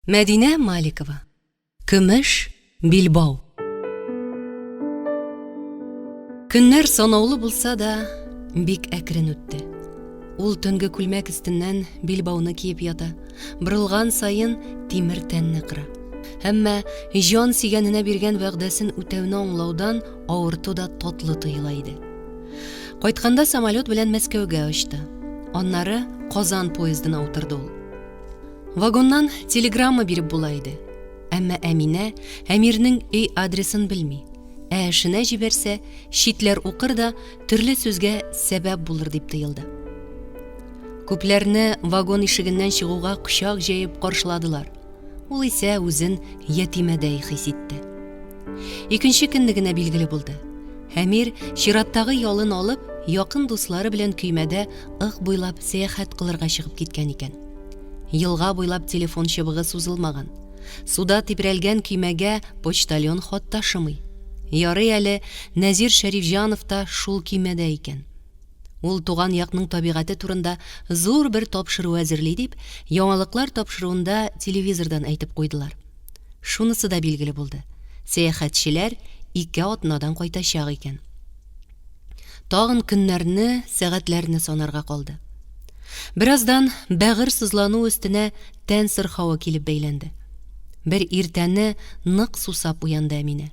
Мәдинә Маликова. Көмеш билбау. Көннәр санаулы булса да, бик әкрен үтте. Ул төнге күлмәк өстеннән билбауны киеп ята, борылган саен тимер тәнне кыра. Әмма җан сөйгәненә биргән вәгъдәсен үтәүне аңлаудан авырту да татлы тоела иде. Кайтканда самолет белән Мәскәүгә очты. Аннары Казан поездына утырды ул. Вагоннан телеграмма биреп була иде. Әмма Әминә Әмирнең өй адресын белми. Ә эшенә җибәрсә, читләр укыр да төрле сүзгә сәбәп булыр дип тоелды. Күпләрне вагон ишегеннән чыгуга кочак җәеп каршыладылар. Ул исә үзен ятимәдәй хис итте. Икенче көнне генә билгеле булды. Әмир чираттагы ялын алып, якын дуслары белән көймәдә Ык буйлап сәяхәт кылырга чыгып киткән икән. Елга буйлап телефон чыбыгы сузылмаган. Суда тибрәлгән көймәгә почтальон хат ташымый. Ярый әле Нәзир Шәрифҗанов та шул көймәдә икән. Ул туган якның табигате турында зур бер тапшыру әзерли дип, яңалыклар тапшыруында телевизордан әйтеп куйдылар. Шунысы да билгеле булды, сәяхәтчеләр ике атнадан кайтачак икән. Тагын көннәрне, сәгатьләрне санарга калды. Бераздан бәгырь сызлану өстенә тән сырхавы килеп бәйләнде. Бер иртәне нык сусап уянды Әминә.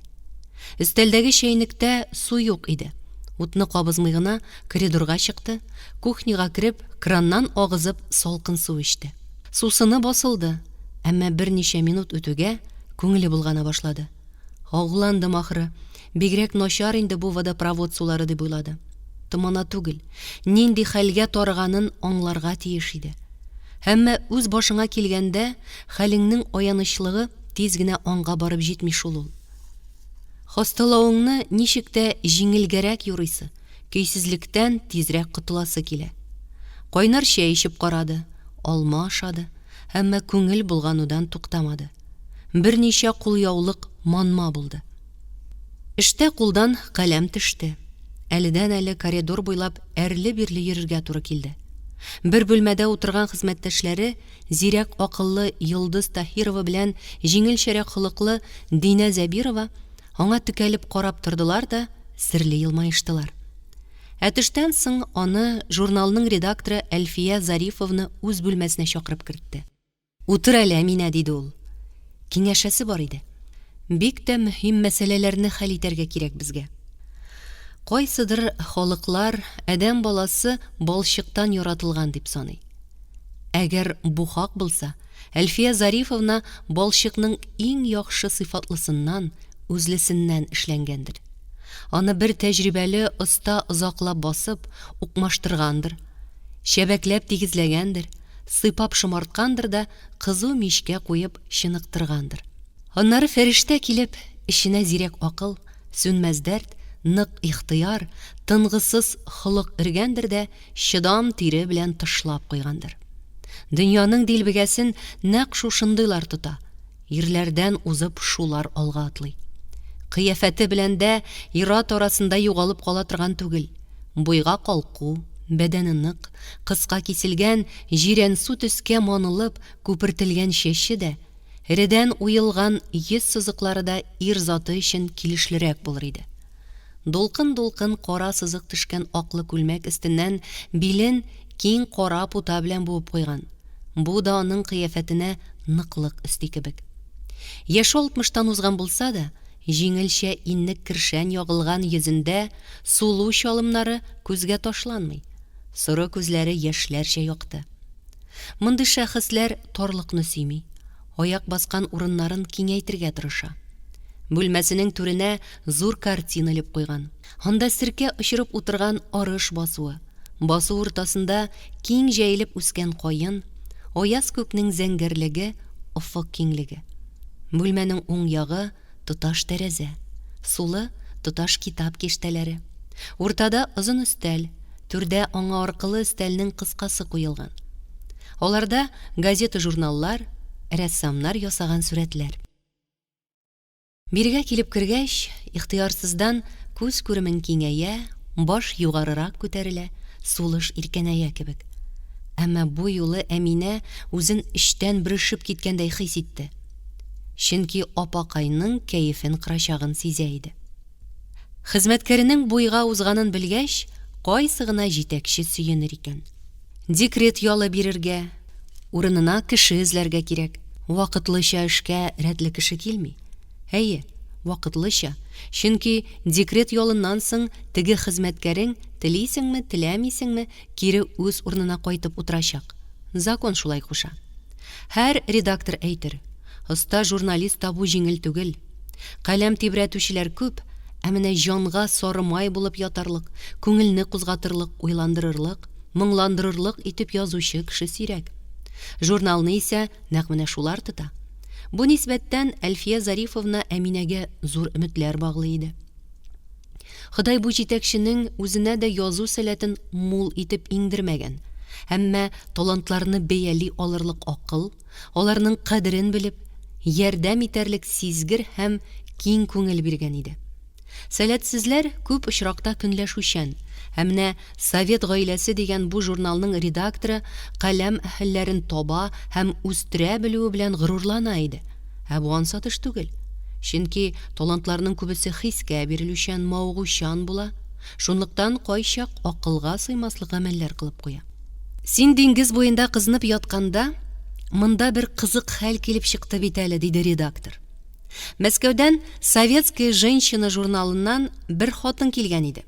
Өстәлдәге чәйнектә су юк иде. Утны кабызмый гына коридорга чыкты, кухняга кереп, краннан агызып салкын су эчте. Сусыны басылды, әмма берничә минут үтүгә күңеле болгана башлады. Агуландым ахры, бигрәк начар инде бу водопровод сулары дип уйлады. Томана түгел, нинди хәлгә тарыганын аңларга тиеш иде. Әмма үз башыңа килгәндә, хәлеңнең аянычлыгы тиз генә аңга барып җитми шул ул. Хасталавыңны ничек тә җиңелгәрәк юрыйсы, көйсезлектән тизрәк котыласы килә. Кайнар чәй эчеп карады, алма ашады, әмма күңел болганудан туктамады. Берничә кулъяулык манма булды. Эштә кулдан каләм төште. Әледән-әле коридор буйлап әрле-бирле йөрергә туры килде. Бер бүлмәдә утырган хезмәттәшләре зирәк акыллы Йолдыз Таһирова белән җиңелчәрәк холыклы Динә Зәбирова аңа текәлеп карап тордылар да серле елмаештылар. Ә төштән соң аны журналның редакторы Әлфия Зарифовна үз бүлмәсенә чакырып кертте. Утыр әле, Әминә, диде ул. Киңәшәсе бар иде. Бик тә мөһим мәсьәләләрне хәл итәргә кирәк безгә. Кайсыдыр халыклар адәм баласы балчыктан яратылган дип саный. Әгәр бу хак булса, Әлфия Зарифовна балчыкның иң яхшы сыйфатлысыннан, үзлесеннән эшләнгәндер. Аны бер тәҗрибәле оста озаклап басып, укмаштыргандыр, чәбәкләп тигезләгәндер, сыйпап шомарткандыр да кызу мичкә куеп чыныктыргандыр. Аннары фәрештә килеп, эченә зирәк акыл, сүнмәс дәрт, нык ихтыяр, тынгысыз холык өргәндер дә чыдам тире белән тышлап куйгандыр. Дөньяның дилбегәсен нәкъ шушындыйлар тота, ирләрдән узып шулар алга атлый. Кыяфәте белән дә ир-ат арасында югалып кала торган түгел. Буйга калку, бәдәне нык, кыска киселгән, җирәнсу төскә манылып күпертелгән чәче дә, эредән уелган йөз сызыклары да ир заты өчен килешлерәк булыр иде. Дулкын-дулкын кара сызык төшкән аклы күлмәк өстеннән билен киң кара пута белән буып куйган. Бу да аның кыяфәтенә ныклык өсти кебек. Яше алтмыштан узган булса да, җиңелчә иннек-кершән ягылган йөзендә сулу чалымнары күзгә ташланмый, соры күзләре яшьләрчә якты. Мондый шәхесләр тарлыкны сөйми, аяк баскан урыннарын киңәйтергә тырыша. Бүлмәсенең түренә зур картина элеп куйган. Анда серкә очырып утырган арыш басуы, басу уртасында киң җәелеп үскән каен, аяз күкнең зәңгәрлеге, офык киңлеге. Бүлмәнең уң ягы, тоташ тәрәзә, сулы, тоташ китап киштәләре. Уртада озын өстәл, түрдә аңа аркылы өстәлнең кыскасы куелган. Аларда газета-журналлар, рәссамнар ясаган сурәтләр. Бирегә килеп кергәч, ихтыярсыздан күз күремең киңәя, баш югарырак күтәрелә, сулыш иркенәя кебек. Әмма бу юлы Әминә үзен эчтән бөрешеп киткәндәй хис итте. Чөнки апакайның кәефен кырачагын сизә иде. Хезмәткәренең буйга узганын белгәч, кайсы гына җитәкче сөенер икән? Декрет ялы бирергә, урынына кеше эзләргә кирәк. Вакытлыча эшкә рәтле кеше килми. Әйе, вакытлыча, чөнки декрет ялыннан соң теге хезмәткәрең, телисеңме, теләмисеңме, кире үз урынына кайтып утырачак. Закон шулай куша. Һәр редактор әйтер, оста журналист табу җиңел түгел. Каләм тибрәтүчеләр күп, ә менә җанга сары май булып ятарлык, күңелне кузгатырлык, уйландырырлык, моңландырырлык итеп язучы кеше сирәк. Журналны исә нәкъ менә шулар тота. Бу нисбәттән Әлфия Зарифовна Әминәгә зур өметләр баглый иде. Ходай бу җитәкченең үзенә дә язу сәләтен мул итеп иңдермәгән, әмма талантларны бәяли алырлык акыл, аларның кадерен белеп, ярдәм итәрлек сизгер һәм киң күңел биргән иде. Сәләтсезләр күп очракта көнләшүчән, ә менә Совет гаиләсе дигән бу журналның редакторы каләм әһелләрен таба һәм үстерә белүе белән горурлана иде. Ә бу ансат эш түгел. Чөнки талантларның күбесе хискә бирелүчән, мавыгучан була, шунлыктан кайчак акылга сыймаслык гамәлләр кылып куя. Син диңгез буенда кызынып ятканда, монда бер кызык хәл килеп чыкты бит әле, диде редактор. Мәскәүдән Советская женщина журналыннан бер хатын килгән иде.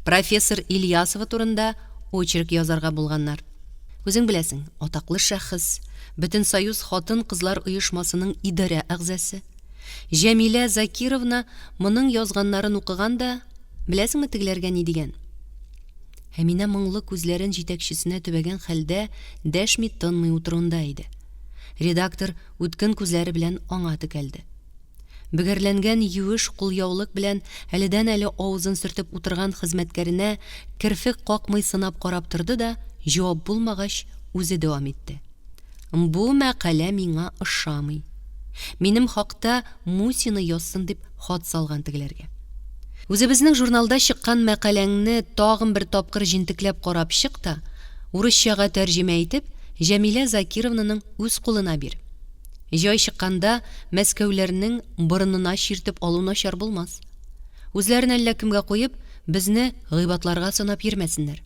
Профессор Ильясова турында очерк язарга булганнар. Үзең беләсең, атаклы шәхес, Бөтенсоюз хатын-кызлар оешмасының идарә әгъзасы. Җәмилә Закировна моның язганнарын укыган да, беләсеңме тегеләргә ни дигән? Әминә моңлы күзләрен җитәкчесенә төбәгән хәлдә дәшми-тынмый утыруында иде. Редактор үткен күзләре белән аңа текәлде. Бөгәрләнгән юеш кулъяулык белән әледән-әле авызын сөртеп утырган хезмәткәренә керфек какмый сынап карап торды да, җавап булмагач, үзе дәвам итте. Бу мәкалә миңа ошамый. Минем хакта Мусина язсын дип хат салган тегеләргә. Үзебезнең журналда чыккан мәкаләңне тагын бер тапкыр җентекләп карап чык та, урысчага тәрҗемә итеп, Җәмилә Закировнаның үз кулына бир. Җай чыкканда мәскәүләрнең борынына чиртеп алу начар булмас. Үзләрен әллә кемгә куеп, безне гыйбатларга санап йөрмәсеннәр.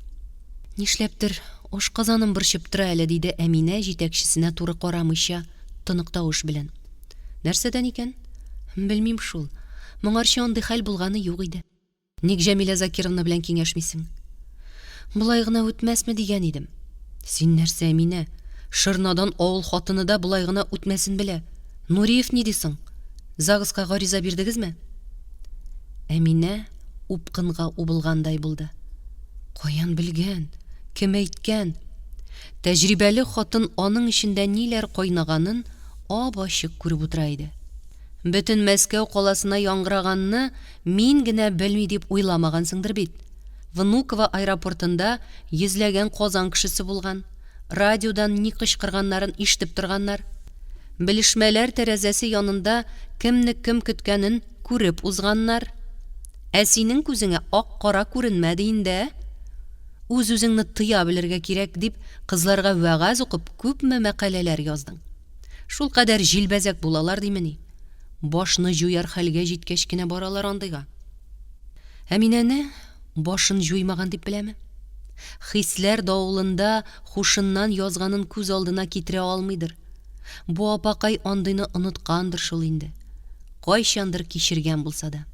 Нишләптер, ашказаным борчып тора әле, диде Әминә җитәкчесенә туры карамыйча, тонык тавыш белән. Нәрсәдән икән? Белмим шул. Моңарчы андый хәл булганы юк иде. Ник Җәмилә Закировна белән киңәшмисең? Болай гына үтмәсме дигән идем. Син нәрсә, Әминә? Шырнадан авыл хатыны да болай гына үтмәсен белә. Нуриев ни ди соң? ЗАГСка гариза бирдегезме? Әминә упкынга убылгандай булды. Каян белгән? Кем әйткән? Тәҗрибәле хатын аның эчендә ниләр кайнаганын ап-ачык күреп утыра иде. Бөтен Мәскәү каласына яңгыраганны мин генә белми дип уйламагансыңдыр бит. Внуково аэропортында йөзләгән Казан кешесе булган, радиодан ни кычкырганнарын ишетеп торганнар. Белешмәләр тәрәзәсе янында кемне кем көткәнен күреп узганнар. Ә синең күзеңә ак-кара күренмәде инде, ә? Үз-үзеңне тыя белергә кирәк, дип кызларга вәгазь укып күпме мәкаләләр яздың. Шулкадәр җилбәзәк булалар димени? Башны җуяр хәлгә җиткәч кенә баралар андыйга. Әминәне башын җуймаган дип беләме? Хисләр давылында хушыннан язганын күз алдына китерә алмыйдыр. Бу апакай андыйны оныткандыр шул инде. Кайчандыр кичергән булса да.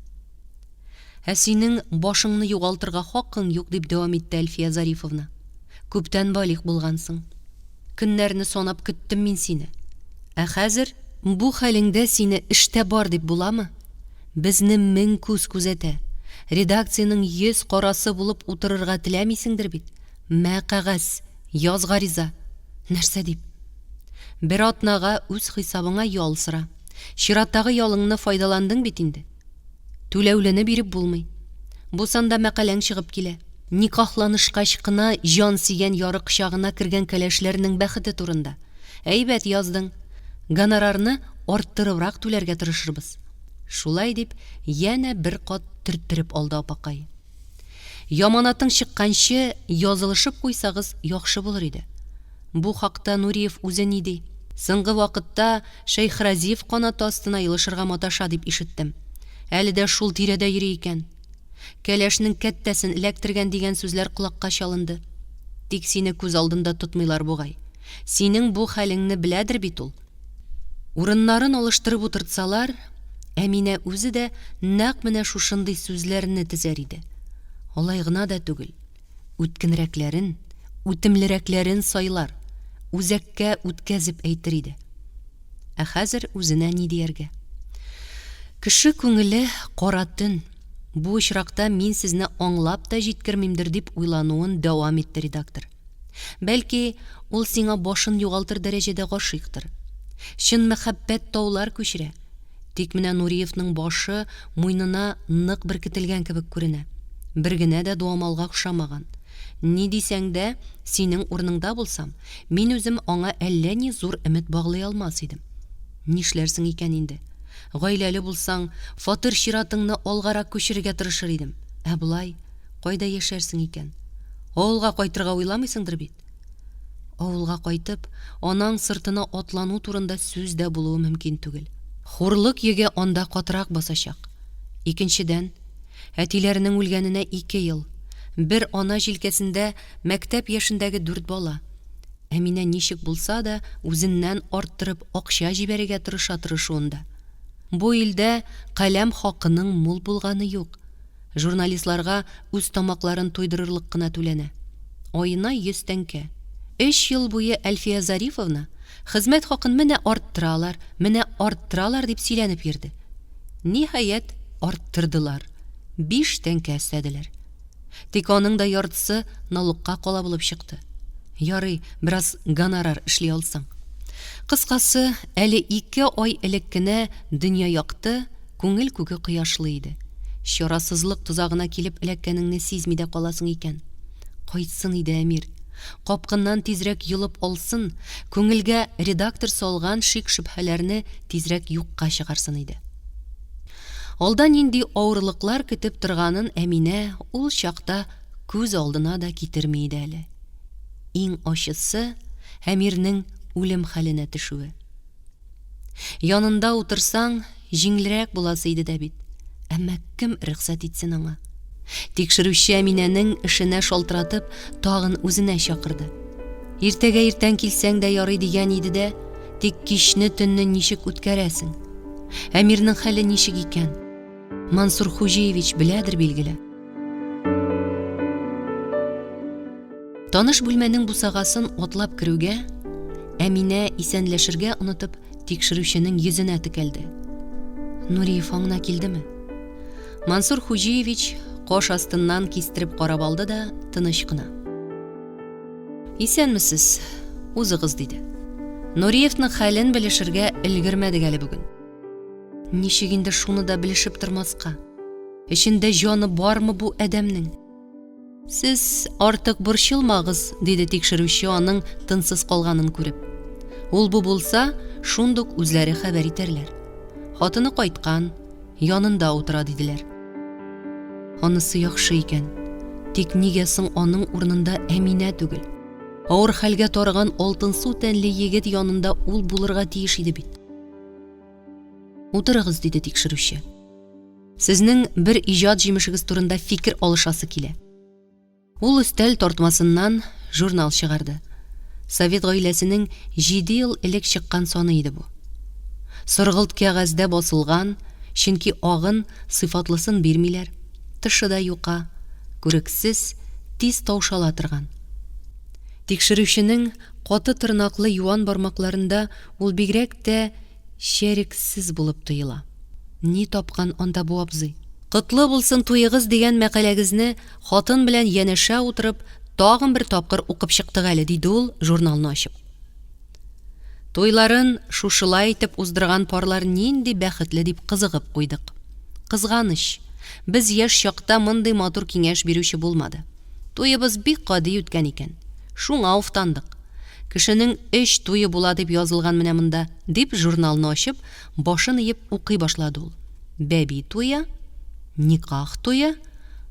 Ә синең башыңны югалтырга хакың юк, дип дәвам итте Әлфия Зарифовна. Күптән балигъ булгансың. Көннәрне санап көттем мин сине. Ә хәзер бу хәлеңдә сине эштә бар дип буламы? Безне мең күз күзәтә. Редакциянең йөз карасы булып утырырга теләмисеңдер бит? Мә кәгазь, яз гариза. Нәрсә дип? Бер атнага үз хисабыңа ял сора. Чираттагы ялыңны файдаландың бит инде. Түләүлене биреп булмый. Бу санда мәкаләң чыгып килә. Никахланышкач кына җан сөйгән яры кочагына кергән кәләшләрнең бәхете турында. Әйбәт яздың. Гонорарны арттырыбрак түләргә тырышырбыз. Шулай дип, янә бер кат төрттереп алды апакай. Яманатың чыкканчы язылышып куйсагыз яхшы булыр иде. Бу хакта Нуриев үзе ни ди? Соңгы вакытта Шәйхразиев канаты астына елышырга маташа дип ишеттем. Әле дә шул тирәдә йөри икән. Кәләшнең кәттәсен эләктергән дигән сүзләр колакка чалынды. Тик сине күз алдында тотмыйлар бугай. Синең бу хәлеңне беләдер бит ул? Урыннарын алыштырып утыртсалар, Әминә үзе дә нәкъ менә шушындый сүзләрне тезәр иде. Алай гына да түгел, үткенрәкләрен, үтемлерәкләрен сайлар, үзәккә үткәзеп әйтер иде. Ә хәзер үзенә ни дияргә? Кеше күңеле кара төн, бу очракта мин сезне аңлап та җиткермимдер, дип уйлануын дәвам итте редактор. Бәлки, ул сиңа башын югалтыр дәрәҗәдә гашыйктыр. Чын мәхәббәт таулар күчерә. Тик менә Нуриевның башы муенына нык беркетелгән кебек күренә. Бер генә дә дуамалга охшамаган. Ни дисәң дә, синең урыныңда булсам, мин үзем аңа әллә ни зур өмет баглый алмас идем. Нишләрсең икән инде? Гаиләле булсаң, фатир чиратыңны алгарак күчерергә тырышыр идем. Ә болай, кайда яшәрсең икән? Авылга кайтырга уйламыйсыңдыр бит? Авылга кайтып, анаң сыртына атлану турында сүз дә булуы мөмкин түгел. Хурлык йөге анда катырак басачак. Икенчедән, әтиләренең үлгәненә ике ел. Бер ана җилкәсендә мәктәп яшендәге дүрт бала. Әминә ничек булса да үзеннән арттырып акча җибәрергә тырыша тырышуын да. Бу илдә каләм хакының мул булганы юк. Журналистларга үз тамакларын туйдырырлык кына түләнә. Аена 100 тәңкә. Өч ел буе Әлфия Зарифовна хезмәт хакын менә арттыралар, менә арттыралар дип сөйләнеп йөрде. Ниһаять, арттырдылар. Биш тәңкә өстәделәр. Тик аның да яртысы налогка кала булып чыкты. Ярый, бераз гонорар эшли алсаң. Кыскасы, әле ике ай элек кенә дөнья якты, Күңел күге кояшлы иде. Чарасызлык тозагына килеп эләккәнеңне сизми дә каласың икән. Кайтсын иде Әмир. Капкыннан тизрәк йолып алсын, күңелгә редактор салган шик-шөбһәләрне тизрәк юкка чыгарсын иде. Алда нинди авырлыклар көтеп торганын Әминә ул чакта күз алдына да китерми иде әле. Иң ачысы, Әмирнең үлем хәленә төшүе. Янында утырсаң, җиңелрәк буласы иде дә бит. Әмма кем рөхсәт итсен аңа? Тикшерүче Әминәнең эшенә шалтыратып, тагын үзенә чакырды. Иртәгә иртән килсәң дә ярый дигән иде дә, тик кичне төнне ничек үткәрәсең? Әмирнең хәле ничек икән? Мансур Хуҗиевич беләдер билгеле. Таныш бүлмәнең бусагасын атлап керүгә, Әминә исәнләшергә онытып, тикшерүченең йөзенә текәлде. Нуриев аңына килдеме? Мансур Хуҗиевич каш астыннан кистереп карап алды да тыныч кына. Исәнмесез, узыгыз, диде. Нуриевның хәлен белешергә өлгермәдек әле бүген. Ничек инде шуны да белешеп тормаска? Эчендә җаны бармы бу адәмнең? Сез артык борчылмагыз, диде тикшерүче аның тынсыз калганын күреп. Ул-бу булса, шундук үзләре хәбәр итәрләр. Хатыны кайткан, янында утыра, диделәр. Анысы яхшы икән. Тик нигә соң аның урынында Әминә түгел? Авыр хәлгә тарыган алтынсу тәнле егет янында ул булырга тиеш иде бит. Утырыгыз, диде тикшерүче. Сезнең бер иҗат җимешегез турында фикер алышасы килә. Ул өстәл тартмасыннан журнал чыгарды. Совет гаиләсенең җиде ел элек чыккан саны иде бу. Соргылт кәгазьдә басылган, чөнки агын, сыйфатлысын бирмиләр. Тышы да юка, күрексез, тиз таушала торган. Тикшерүченең каты тырнаклы юан бармакларында ул бигрәк тә чәрексез булып тоела. Ни тапкан анда бу абзый? Котлы булсын туегыз дигән мәкаләгезне хатын белән янәшә утырып тагын бер тапкыр укып чыктык әле, диде ул журналны ачып. Туйларын шушылай итеп уздырган парлар нинди бәхетле дип кызыгып куйдык. Кызганыч, без яшь чакта мондый матур киңәш бирүче булмады. Туебыз бик гади үткән икән. Шуңа уфтандык. Кешенең өч туе була дип язылган менә монда, дип журналны ачып, башын иеп укый башлады ул. Бәби туе, никах туе,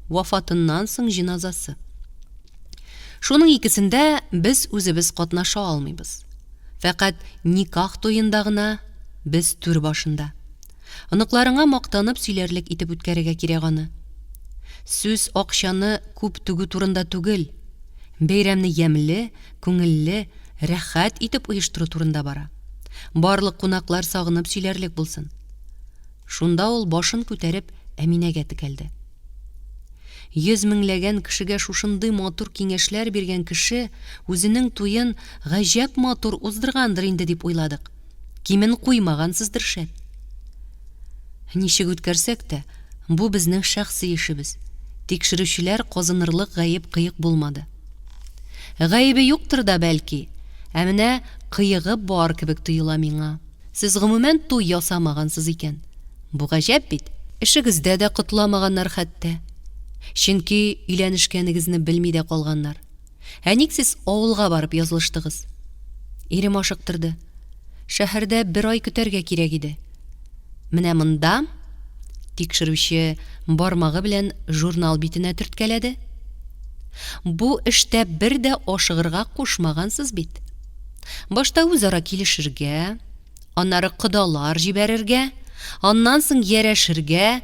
вафатыннан соң җеназасы. Шуның икесендә без үзебез катнаша алмыйбыз. Фәкать никах туенда гына без түр башында. Оныкларыңа мактанып сөйләрлек итеп үткәрергә кирәк аны. Сүз акчаны күп түгү турында түгел, бәйрәмне ямьле, күңелле, рәхәт итеп оештыру турында бара. Барлык кунаклар сагынып сөйләрлек булсын. Шунда ул башын күтәреп Әминәгә текәлде. Йөз меңләгән кешегә шушындый матур киңәшләр биргән кеше үзенең туен гаҗәп матур уздыргандыр инде дип уйладык. Кимен куймагансыздыр, шәт. Ничек үткәрсәк тә, бу безнең шәхси эшебез. Тикшерүчеләр казынырлык гаеп кыек булмады. Гаебе юктыр да, бәлки, ә менә кыегы бар кебек тоела миңа. Сез гомумән туй ясамагансыз икән. Бу гаҗәп бит. Эшегездә дә котламаганнар хәтта. Чөнки өйләнешкәнегезне белми дә калганнар. Ә ник сез авылга барып язылыштыгыз? Ирем ашыктырды. Шәһәрдә бер ай көтәргә кирәк иде. Менә монда, тикшерүче бармагы белән журнал битенә төрткәләде. Бу эштә бер дә ашыгырга кушмагансыз бит. Башта үзара килешергә, аннары кодалар җибәрергә, аннан соң ярәшергә,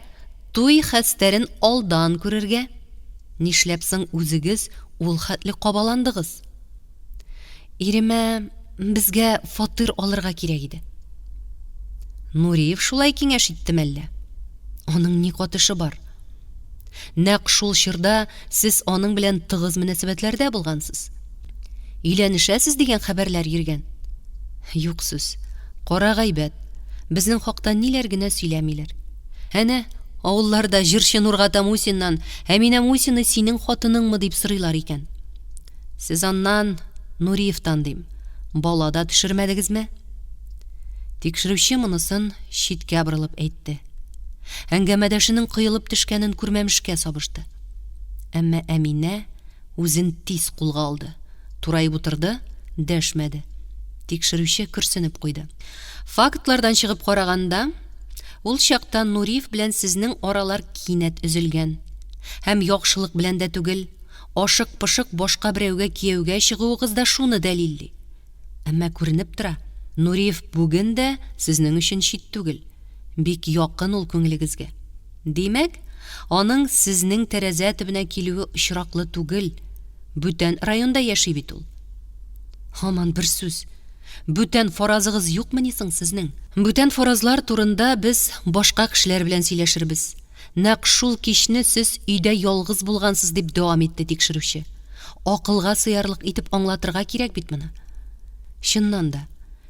туй хәстәрен алдан күрергә. Нишләп соң үзегез ул хәтле кабаландыгыз? Иремә безгә фатир алырга кирәк иде. Нуриев шулай киңәш итте мәллә? Аның ни катышы бар? Нәкъ шул чорда сез аның белән тыгыз мөнәсәбәтләрдә булгансыз. Өйләнешәсез дигән хәбәрләр йөргән. Юк сүз. Кара гайбәт. Безнең хакта ниләр генә сөйләмиләр. Әнә, авылларда җырчы Нургата Мусиннан Әминә Мусина синең хатыныңмы дип сорыйлар икән. Сез аннан, Нуриевтан дим, бала да төшермәдегезме? Тикшерүче монысын читкә борылып әйтте. Әңгәмәдәшенең коелып төшкәнен күрмәмешкә сабышты. Әмма Әминә үзен тиз кулга алды. Тураеп утырды, дәшмәде. Тикшерүче көрсенеп куйды. Фактлардан чыгып караганда, ул чакта Нуриев белән сезнең аралар кинәт өзелгән. Һәм яхшылык белән дә түгел, Ашык-пошык башка берәүгә кияүгә чыгуыгыз да шуны дәлилли. Әмма күренеп тора, Нуриев бүген дә сезнең өчен чит түгел, бик якын ул күңелегезгә. Димәк, аның сезнең тәрәзә төбенә килүе очраклы түгел, бүтән районда яши бит ул. Һаман бер сүз. Бүтән фаразыгыз юкмыни соң сезнең? Бүтән фаразлар турында без башка кешеләр белән сөйләшербез. Нәкъ шул кичне сез өйдә ялгыз булгансыз, дип дәвам итте тикшерүче. Акылга сыярлык итеп аңлатырга кирәк бит моны. Чыннан да,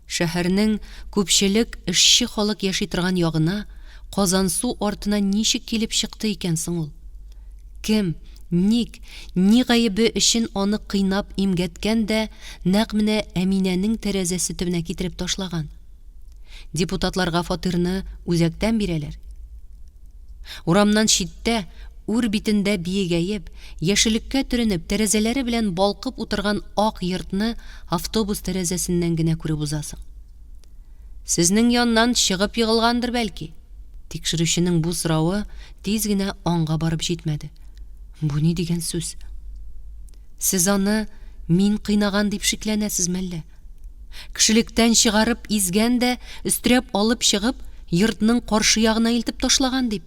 шәһәрнең күпчелек эшче халык яши торган ягына, Казансу артына ничек килеп чыкты икән соң ул? Кем, ник, ни гаебе өчен аны кыйнап имгәткән дә нәкъ менә Әминәнең тәрәзәсе төбенә китереп ташлаган? Депутатларга фатирны үзәктән бирәләр. Урамнан читтә, үр битендә биегәеп, яшеллеккә төренеп, тәрәзәләре белән балкып утырган ак йортны автобус тәрәзәсеннән генә күреп узасың. Сезнең яннан чыгып егылгандыр, бәлки? Тикшерүченең бу соравы тиз генә аңга барып җитмәде. Бу ни дигән сүз? Сез аны мин кыйнаган дип шикләнәсез мәллә? Кешелектән чыгарып изгән дә, өстерәп алып чыгып, йортның каршы ягына илтеп ташлаган дип.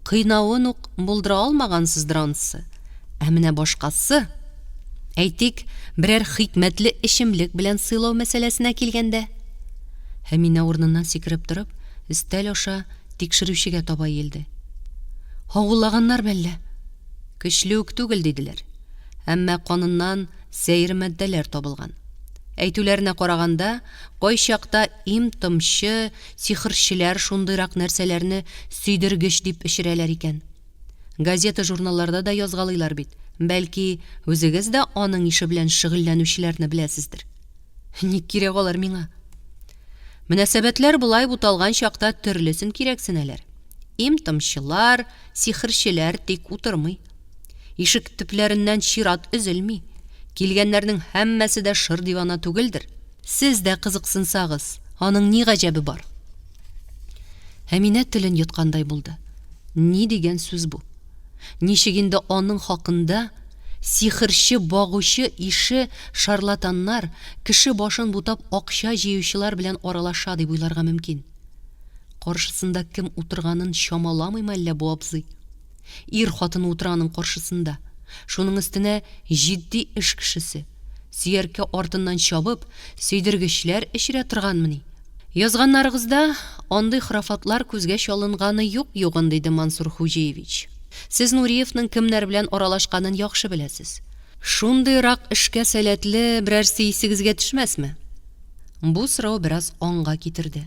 Кыйнавын ук булдыра алмагансыздыр ансы. Ә менә башкасы, әйтик, берәр хикмәтле эчемлек белән сыйлау мәсьәләсенә килгәндә. Әминә урыныннан сикереп торып, өстәл аша тикшерүчегә таба иелде. Агулаганнар мәллә? Көчле үк түгел, диделәр. Әмма каныннан сәер матдәләр табылган. Әйтүләренә караганда, кайчакта им-томчы, сихерчеләр шундыйрак нәрсәләрне сөйдергеч дип эчерәләр икән. Газета-журналларда да язгалыйлар бит, бәлки, үзегез дә аның ише белән шөгыльләнүчеләрне беләсездер. Ник кирәк алар миңа? Мөнәсәбәтләр болай буталган чакта төрлесен кирәксенәләр. Им-томчылар, сихерчеләр тик утырмый. Ишек төпләреннән чират өзелми. Килгәннәрнең һәммәсе дә шыр дивана түгелдер. Сез дә кызыксынсагыз, аның ни гаҗәбе бар? Әминә телен йоткандай булды. Ни дигән сүз бу? Ничек инде аның хакында, Сихерче, багучы ише шарлатаннар, кеше башын бутап акча җыючылар белән аралаша дип уйларга мөмкин. Каршысында кем утырганын чамаламыймы әллә бу абзый? Ир хатыны утыра аның каршысында. Шуның өстенә җитди эш кешесе. Сөяркә артыннан чабып, сөйдергечләр эчерә торганмыни? Язганнарыгызда андый хорафатлар күзгә чалынганы юк югын, диде Мансур Хуҗиевич. Сез Нуриевның кемнәр белән аралашканын яхшы беләсез. Шундыйрак эшкә сәләтле берәрсе исегезгә төшмәсме? Бу сорау бераз аңга китерде.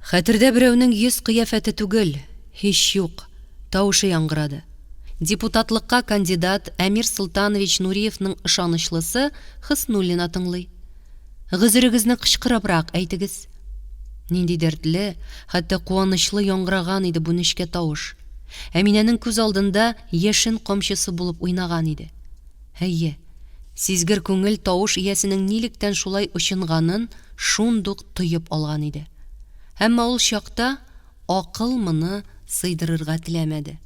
Хәтердә берәүнең йөз-кыяфәте түгел, һич юк, тавышы яңгырады. Депутатлыкка кандидат Әмир Солтанович Нуриевның ышанычлысы Хөснуллина тыңлый. Гозерегезне кычкырыбрак әйтегез. Нинди дәртле, хәтта куанычлы яңгыраган иде бу нечкә тавыш. Әминәнең күз алдында яшен камчысы булып уйнаган иде. Әйе, сизгер күңел тавыш иясенең нилектән шулай очынганын шундук тоеп алган иде. Әмма ул чакта акыл моны сыйдырырга теләмәде.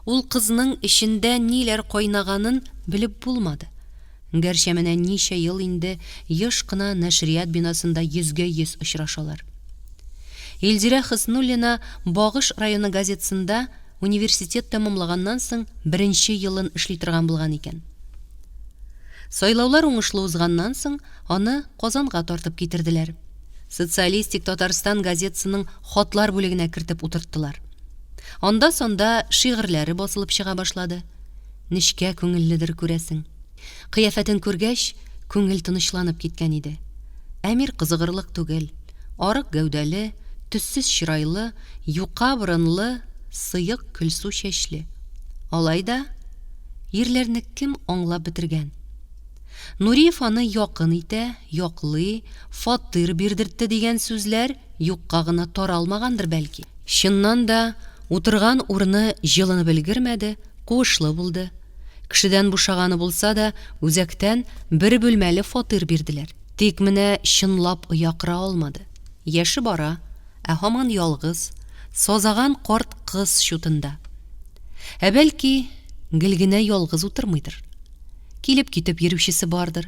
Ул кызның эчендә ниләр кайнаганын белеп булмады. Гәрчә менә ничә ел инде еш кына нәшрият бинасында йөзгә-йөз очрашалар. Илзирә Хөснуллина Багыш районы газетасында университет тәмамлаганнан соң беренче елын эшли торган булган икән. Сайлаулар уңышлы узганнан соң, аны Казанга тартып китерделәр. Социалистик Татарстан газетасының хатлар бүлегенә кертеп утырттылар. Анда-санда шигырьләре басылып чыга башлады. Нечкә күңелледер, күрәсең. Кыяфәтен күргәч, күңел тынычланып киткән иде. Әмир кызыгырлык түгел. Арык гәүдәле, төссез чырайлы, юка борынлы, сыек көлсу чәчле. Алай да, ирләрне кем аңлап бетергән? Нуриев аны якын итә, яклый, фатир бирдертте дигән сүзләр юкка гына таралмагандыр, бәлки. Чыннан да, утырган урыны җылынып өлгермәде, куышлы булды. Кешедән бушаганы булса да, үзәктән бер бүлмәле фатир бирделәр. Тик менә чынлап оя кора алмады. Яше бара, ә һаман ялгыз, сазаган карт кыз чутында. Ә бәлки, гел генә ялгыз утырмыйдыр. Килеп-китеп йөрүчесе бардыр.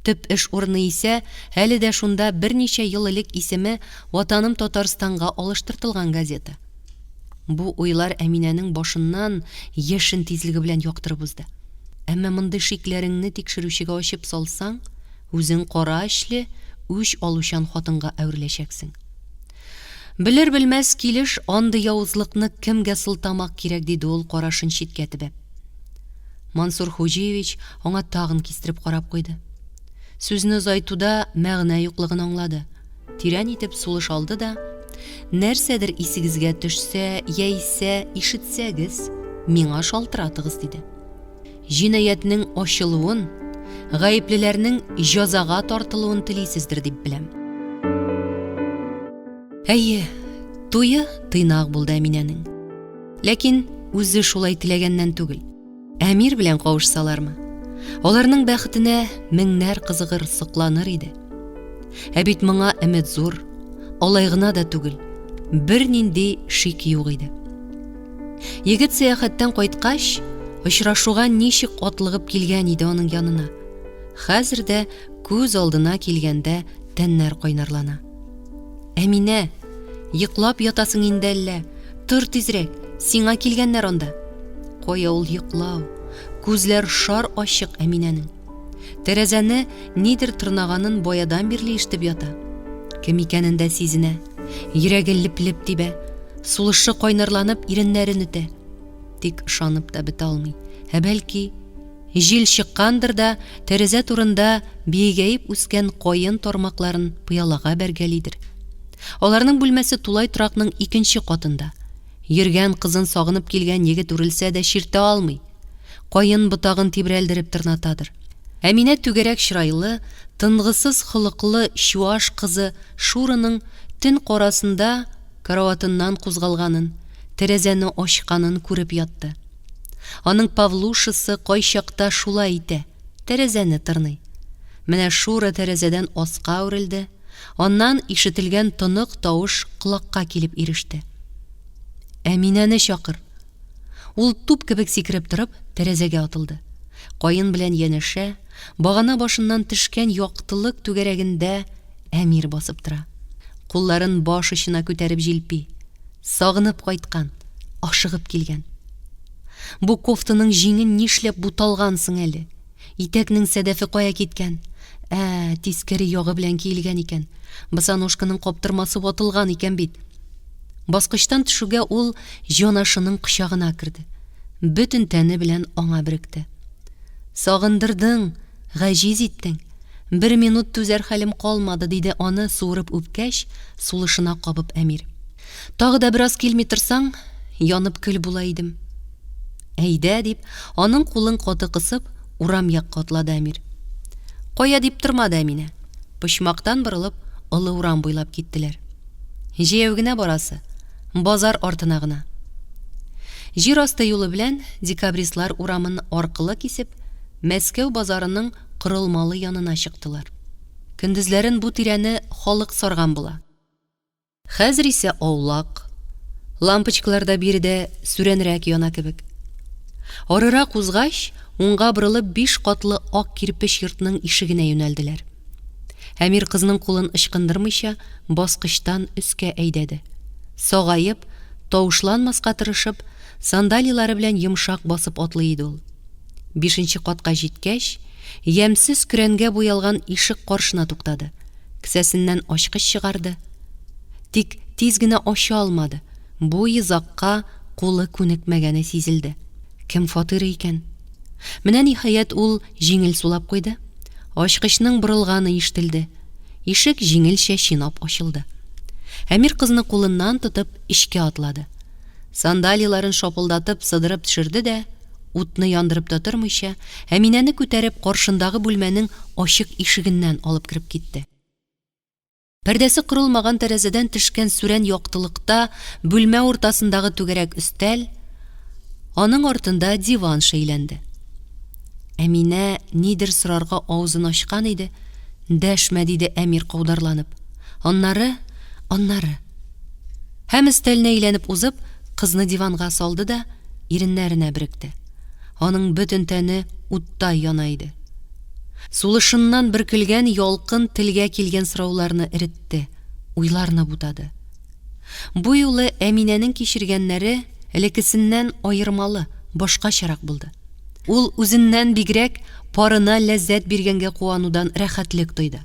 Төп эш урыны исә әле дә шунда берничә ел элек исеме Ватаным Татарстанга алыштыртылган газета. Бу уйлар Әминәнең башыннан яшен тизлеге белән яктырып узды. Әмма мондый шикләреңне тикшерүчегә ачып салсаң, үзең кара эчле, үч алучан хатынга әвереләчәксең. Белер-белмәс килеш андый явызлыкны кемгә сылтамак кирәк, диде ул карашын читкә төбәп. Мансур Хуҗиевич аңа тагын кистереп карап куйды. Сүзне озайтуда мәгънә юклыгын аңлады. Тирән итеп сулыш алды да, Нәрсәдер исегезгә төшсә яисә ишетсәгез, миңа шалтыратыгыз, диде. Җинаятьнең ачылуын, гаеплеләрнең җазага тартылуын телисездер дип беләм. Әйе, туе тыйнак булды Әминәнең. Ләкин үзе шулай теләгәннән түгел. Әмир белән кавышсалармы? Аларның бәхетенә меңнәр кызыгыр, сокланыр иде. Ә бит моңа өмет зур, алай гына да түгел, бернинди шик юк иде. Егет сәяхәттән кайткач, очрашуга ничек атлыгып килгән иде аның янына. Хәзер дә күз алдына килгәндә тәннәр кайнарлана. Әминә, йоклап ятасың инде әллә? Тор тизрәк, сиңа килгәннәр анда. Кая ул йоклау? Күзләр шар ачык Әминәнең. Тәрәзәне нидер тырнаганын баядан бирле ишетеп ята. Кем икәнен дә сизенә. Йөрәге леп-леп тибә. Сулышы кайнарланып иреннәрен өтә. Тик ышанып та бетә алмый. Ә бәлки, җил чыккандыр да, тәрәзә турында биегәеп үскән каен тармакларын пыялага бәргәлидер. Аларның бүлмәсе тулай торакның икенче катында. Йөргән кызын сагынып килгән егет үрелсә дә чиртә алмый. Каен ботагын тибрәлдереп тырнатадыр. Әминә түгәрәк чырайлы, тынгысыз холыклы чуаш кызы Шураның төн карасында караватыннан кузгалганын, тәрәзәне ачканын күреп ятты. Аның Павлушасы кайчакта шулай итә, тәрәзәне тырный. Менә Шура тәрәзәдән аска үрелде, аннан ишетелгән тонык тавыш колакка килеп иреште. Әминәне чакыр! Ул туп кебек сикереп торып, тәрәзәгә атылды. Каен белән янәшә, багана башыннан төшкән яктылык түгәрәгендә Әмир басып тора. Кулларын баш очына күтәреп җилпи. Сагынып кайткан, ашыгып килгән. Бу кофтаның җиңе нишләп буталган соң әле? Итәкнең сәдәфе кая киткән? Ә, тискәре ягы белән киелгән икән. Босоножканың каптырмасы ватылган икән бит. Баскычтан төшүгә ул җанашының кочагына керде. Бөтен тәне белән аңа беректе. Сагындырдың, гаҗиз иттең. Бер минут түзәр хәлем калмады, диде аны суырып үпкәч, сулышына кабып Әмир. Тагы да бераз килми торсаң, янып көл була идем. Әйдә, дип, аның кулын каты кысып, урам якка атлады Әмир. Кая дип тормады Әминә. Почмактан борылып, олы урам буйлап киттеләр. Җәяү генә барасы, базар артына гына. Җир асты юлы белән Декабристлар урамын аркылы кисеп, Мәскәү базарының корылмалы янына чыктылар. Көндезләрен бу тирәне халык сарган була. Хәзер исә аулак. Лампочкалар да биредә сүрәнрәк яна кебек. Арырак узгач, уңга борылып биш катлы ак кирпеч йортның ишегенә юнәлделәр. Әмир кызның кулын ычкындырмыйча баскычтан өскә әйдәде. Сагаеп, тавышланмаска тырышып, сандалилары белән йомшак басып атлый иде ул. Бишенче катка җиткәч, ямьсез көрәнгә буялган ишек каршына туктады. Кесәсеннән ачкыч чыгарды. Тик тиз генә ача алмады, бу йозакка кулы күнекмәгәне сизелде. Кем фатиры икән? Менә, ниһаять, ул җиңел сулап куйды. Ачкычның борылганы ишетелде. Ишек җиңелчә чинап ачылды. Әмир кызны кулыннан тотып эчкә атлады. Сандалиларын шапылдатып сыдырып төшерде дә, утны яндырып та тормыйча, Әминәне күтәреп каршындагы бүлмәнең ачык ишегеннән алып кереп китте. Пәрдәсе корылмаган тәрәзәдән төшкән сүрән яктылыкта бүлмә уртасындагы түгәрәк өстәл, аның артында диван шәйләнде. Әминә нидер сорарга авызын ачкан иде, дәшмә, диде Әмир каударланып. Аннары, аннары. Һәм өстәлне әйләнеп узып, кызны диванга салды да, иреннәренә беректе. Аның бөтен тәне уттай яна иде. Сулышыннан бөркелгән ялкын телгә килгән сорауларны эретте, уйларны бутады. Бу юлы Әминәнең кичергәннәре элеккесеннән аермалы, башкачарак булды. Ул үзеннән бигрәк парына ләззәт биргәнгә куанудан рәхәтлек тойды.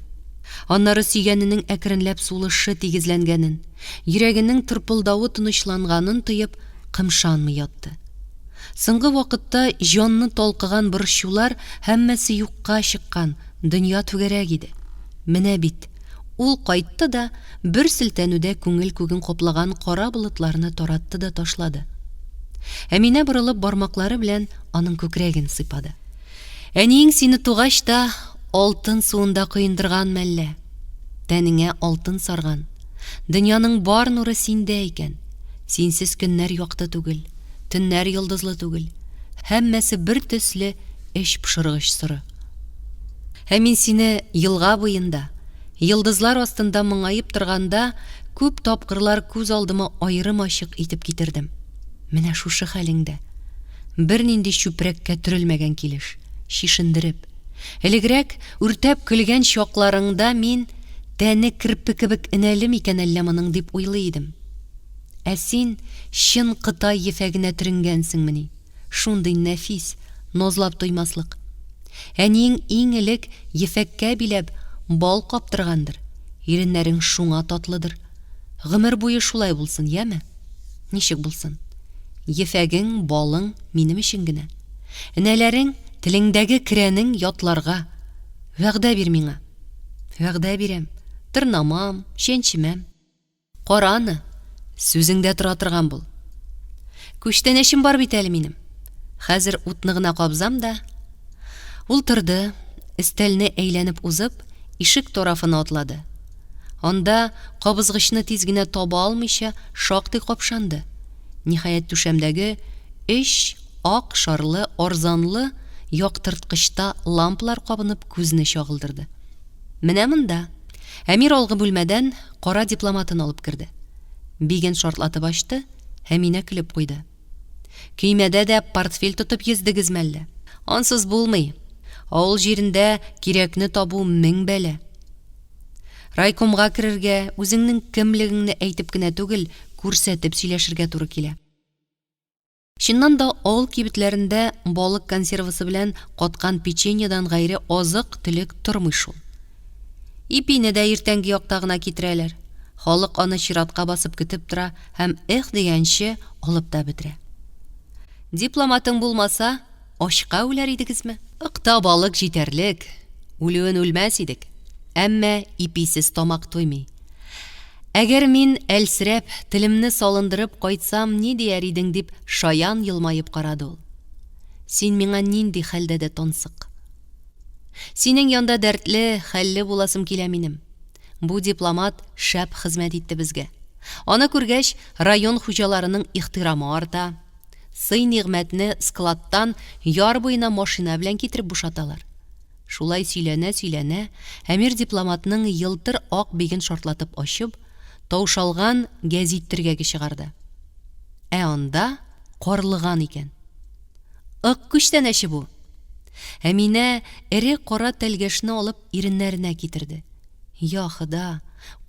Аннары сөйгәненең әкренләп сулышы тигезләнгәнен, йөрәгенең тырпылдавы тынычланганын тоеп, кымшанмый ятты. Соңгы вакытта җанны талкыган борчулар һәммәсе юкка чыккан, дөнья түгәрәк иде. Менә бит, ул кайтты да, бер селтәнүдә күңел күген каплаган кара болытларны таратты да ташлады. Әминә борылып бармаклары белән аның күкрәген сыйпады. Әниең сине тугач та алтын суында коендырган мәллә? Тәнеңә алтын сарган. Дөньяның бар нуры синдә икән. Синсез көннәр якты түгел, төннәр йолдызлы түгел. Һәммәсе бер төсле эч пошыргыч соры. Ә мин сине елга буенда, йолдызлар астында моңаеп торганда күп тапкырлар күз алдыма аерым-ачык итеп китердем. Менә шушы хәлеңдә. Бернинди чүпрәккә төрелмәгән килеш, чишендереп. Элегрәк, үртәп көлгән чакларыңда мин, тәне керпе кебек энәле микән әллә моның, дип уйлый идем. Ә син чын кытай ефәгенә төренгәнсеңмени? Шундый нәфис, назлап туймаслык. Әниең иң элек ефәккә биләп, бал каптыргандыр, иреннәрең шуңа татлыдыр. Гомер буе шулай булсын, яме? Ничек булсын? Ефәгең, балың минем өчен генә. Энәләрең, телеңдәге керәнең ятларга. Вәгъдә бир миңа. Вәгъдә бирәм. Тырнамам, чәнчемәм. Кара аны, сүзеңдә тора торган бул. Күчтәнәчем бар бит әле минем. Хәзер утны гына кабзам да. Ул торды, өстәлне әйләнеп узып, ишек тарафына атлады. Анда, кабызгычны тиз генә таба алмыйча, шактый капшанды. Ниһаять, түшәмдәге өч ак шарлы арзанлы яктырткычта лампалар кабынып күзне чагылдырды. Менә монда. Әмир алгы бүлмәдән кара дипломатын алып керде. Биген шартлатып ачты, Әминә көлеп куйды. Көймәдә дә портфель тотып йөздегезме әллә? Ансыз булмый. Авыл җирендә кирәкне табу мең бәла. Райкомга керергә, үзеңнең кемлегеңне әйтеп кенә түгел, күрсәтеп сөйләшергә туры килә. Чыннан да авыл кибетләрендә балык консервасы белән каткан печеньедан гайре азык-төлек тормый шул. Ипине дә иртәнге якта гына китерәләр. Халык аны чиратка басып көтеп тора һәм эх дигәнче алып та бетерә. Дипломатың булмаса, ачка үләр идегезме? Ыкта балык җитәрлек, үлүен үлмәс идек. Әмма иписез тамак туймый. Әгәр мин әлсерәп, телемне салындырып кайтсам, ни дияр идең, дип шаян елмаеп карады ул. Син миңа нинди хәлдә дә тансык. Синең янда дәртле, хәлле буласым килә минем. Бу дипломат шәп хезмәт итте безгә. Аны күргәч, район хуҗаларының ихтирамы арта. Сый-нигъмәтне складтан яр буена машина белән китереп бушаталар. Шулай сөйләнә-сөйләнә, Әмир дипломатның елтыр ак биген шартлатып ачып, таушалган гәзит төргәге чыгарды. Ә анда карлыган икән. Ык күчтәнәче бу! Әминә эре кара тәлгәшне алып иреннәренә китерде. Йа Хода,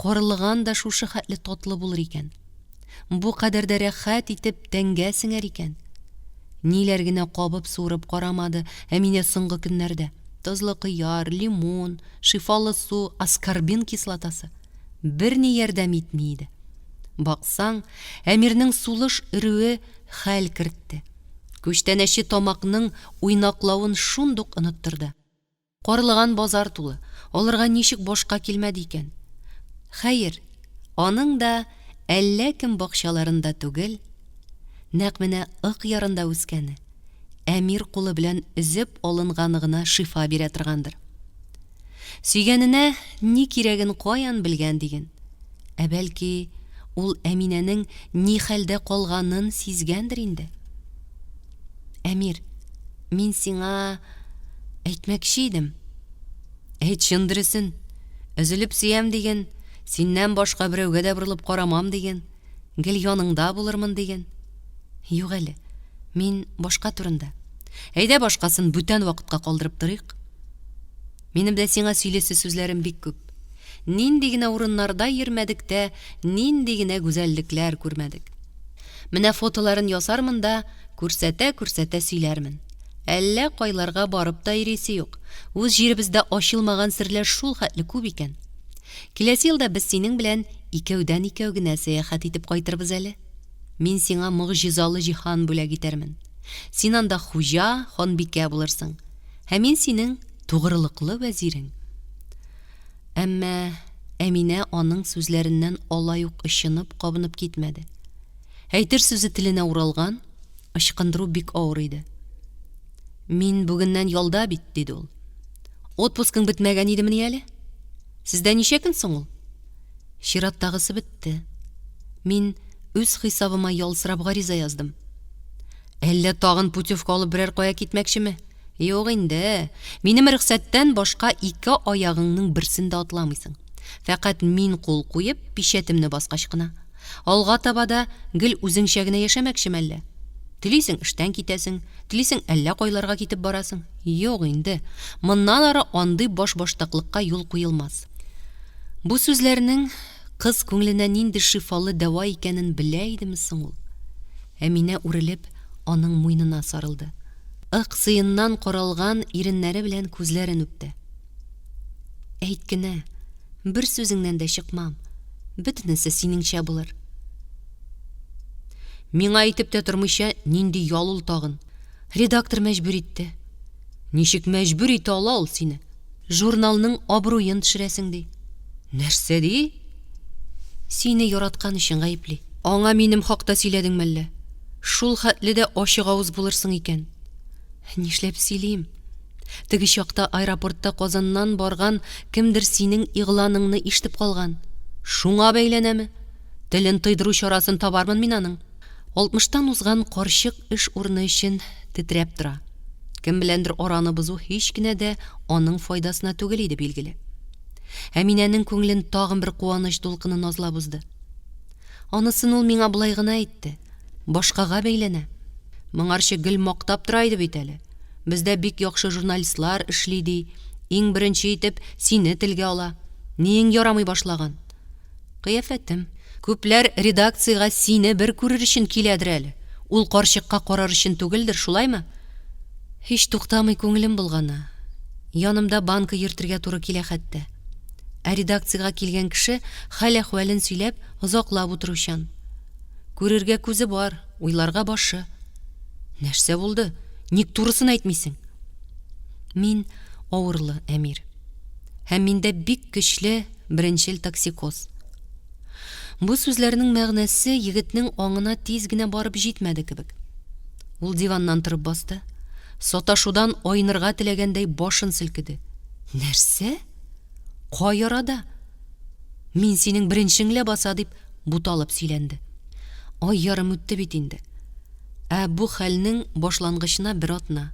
карлыган да шушы хәтле татлы булыр икән! Бу кадәр дә рәхәт итеп тәнгә сеңәр икән. Ниләр генә кабып-суырып карамады Әминә соңгы көннәрдә. Тозлы кыяр, лимон, шифалы су, аскорбин кислотасы. Берни ярдәм итми иде. Баксаң, Әмирнең сулыш өрүе хәл кертте. Күчтәнәче тамакның уйнаклавын шундук оныттырды. Карлыган базар тулы, алырга ничек башка килмәде икән? Хәер, аның да әллә кем бакчаларында түгел, нәкъ менә Ык ярында үскәне, Әмир кулы белән өзеп алынганы гына шифа бирә торгандыр. Сөйгәненә ни кирәген каян белгән диген. Ә бәлки, ул Әминәнең ни хәлдә калганын сизгәндер инде? Әмир, мин сиңа әйтмәкче идем. Әйт чын дөресен. Өзелеп сөям диген, синнән башка берәүгә дә борылып карамам диген, гел яныңда булырмын диген. Юк әле, мин башка турында. Әйдә башкасын бүтән вакытка калдырып торыйк. Минем дә сиңа сөйлисе сүзләрем бик күп. Нинди генә урыннарда йөрмәдек тә, нинди генә гүзәллекләр күрмәдек. Менә фотоларын ясармын да, күрсәтә-күрсәтә сөйләрмен. Әллә кайларга барып та йөрисе юк, үз җиребездә ачылмаган серләр шул хәтле күп икән. Киләсе елда без синең белән икәүдән-икәү генә сәяхәт итеп кайтырбыз әле. Мин сиңа могҗизалы җиһан бүләк итәрмен. Син анда хуҗа, ханбикә булырсың. Ә мин синең тугрылыклы вәзирең. Әмма Әминә аның сүзләреннән алай ук очынып-кабынып китмәде. Әйтер сүзе теленә уралган, ычкындыру бик авыр иде. Мин бүгеннән ялда бит, диде ул. Отпускың бетмәгән идемени әле? Сездә ничә көн соң ул? Чираттагысы бетте. Мин үз хисабыма ял сорап гариза яздым. Әллә тагын путевка алып берәр кая китмәкчеме? Юк инде. Минем рөхсәттән башка ике аягыңның берсен дә атламыйсың. Фәкать мин кул куеп, пичәтемне баскач кына. Алга таба да гел үзеңчә генә яшәмәкчеме әллә? Телисең, эштән китәсең, телисең, әллә кайларга китеп барасың. Юк инде, моннан ары андый башбаштаклыкка юл куелмас. Бу сүзләрнең кыз күңеленә нинди шифалы дәва икәнен белә идеме соң ул? Әминә үрелеп, аның муенына сарылды. Ык сыеннан каралган иреннәре белән күзләрен үпте. Әйт кенә, бер сүзеңнән дә чыкмам. Бөтенесе синеңчә булыр. Миңа әйтеп тә тормыйча, нинди ял ул тагын? Редактор мәҗбүр итте. Ничек мәҗбүр итә ала ул сине? Журналның абруен төшерәсең, ди. Нәрсә ди? Сине яраткан өчен гаепли. Аңа минем хакта сөйләдең мәллә? Шул хәтле дә ачык авыз булырсың икән. Нишләп сөйлим? Теге чакта аэропортта Казаннан барган кемдер синең игъланыңны ишетеп калган. Шуңа бәйләнәме? Телен тыйдыру чарасын табармын мин аның. Алтмыштан узган карчык эш урыны өчен тетрәп тора. Кем беләндер араны бозу һич кенә дә аның файдасына түгел иде, билгеле. Әминәнең күңелен тагын бер куаныч дулкыны назлап узды. Анысын ул миңа болай гына әйтте. Башкага бәйләнә. Моңарчы гел мактап тора иде бит әле. Бездә бик яхшы журналистлар эшли, ди. Иң беренче итеп сине телгә ала. Ниең ярамый башлаган? Кыяфәтем. Күпләр редакциягә сине бер күрер өчен киләдер әле. Ул карчыкка карар өчен түгелдер, шулаймы? Һич туктамый күңелем болгана. Янымда банка йөртергә туры килә хәтта. Ә редакциягә килгән кеше хәл-әхвәлен сөйләп, озаклап утыручан. Күрергә күзе бар, уйларга башы. Нәрсә булды? Ник турысын әйтмисең? Мин авырлы, Әмир. Һәм миндә бик көчле беренчел токсикоз. Бу сүзләрнең мәгънәсе егетнең аңына тиз генә барып җитмәде кебек. Ул диваннан торып басты. Саташудан айнырга теләгәндәй башын селкеде. Нәрсә? Кай арада? Мин синең беренчең ләбаса, дип буталып сөйләнде. Ай ярым үтте бит инде. Ә бу хәлнең башлангычына бер атна.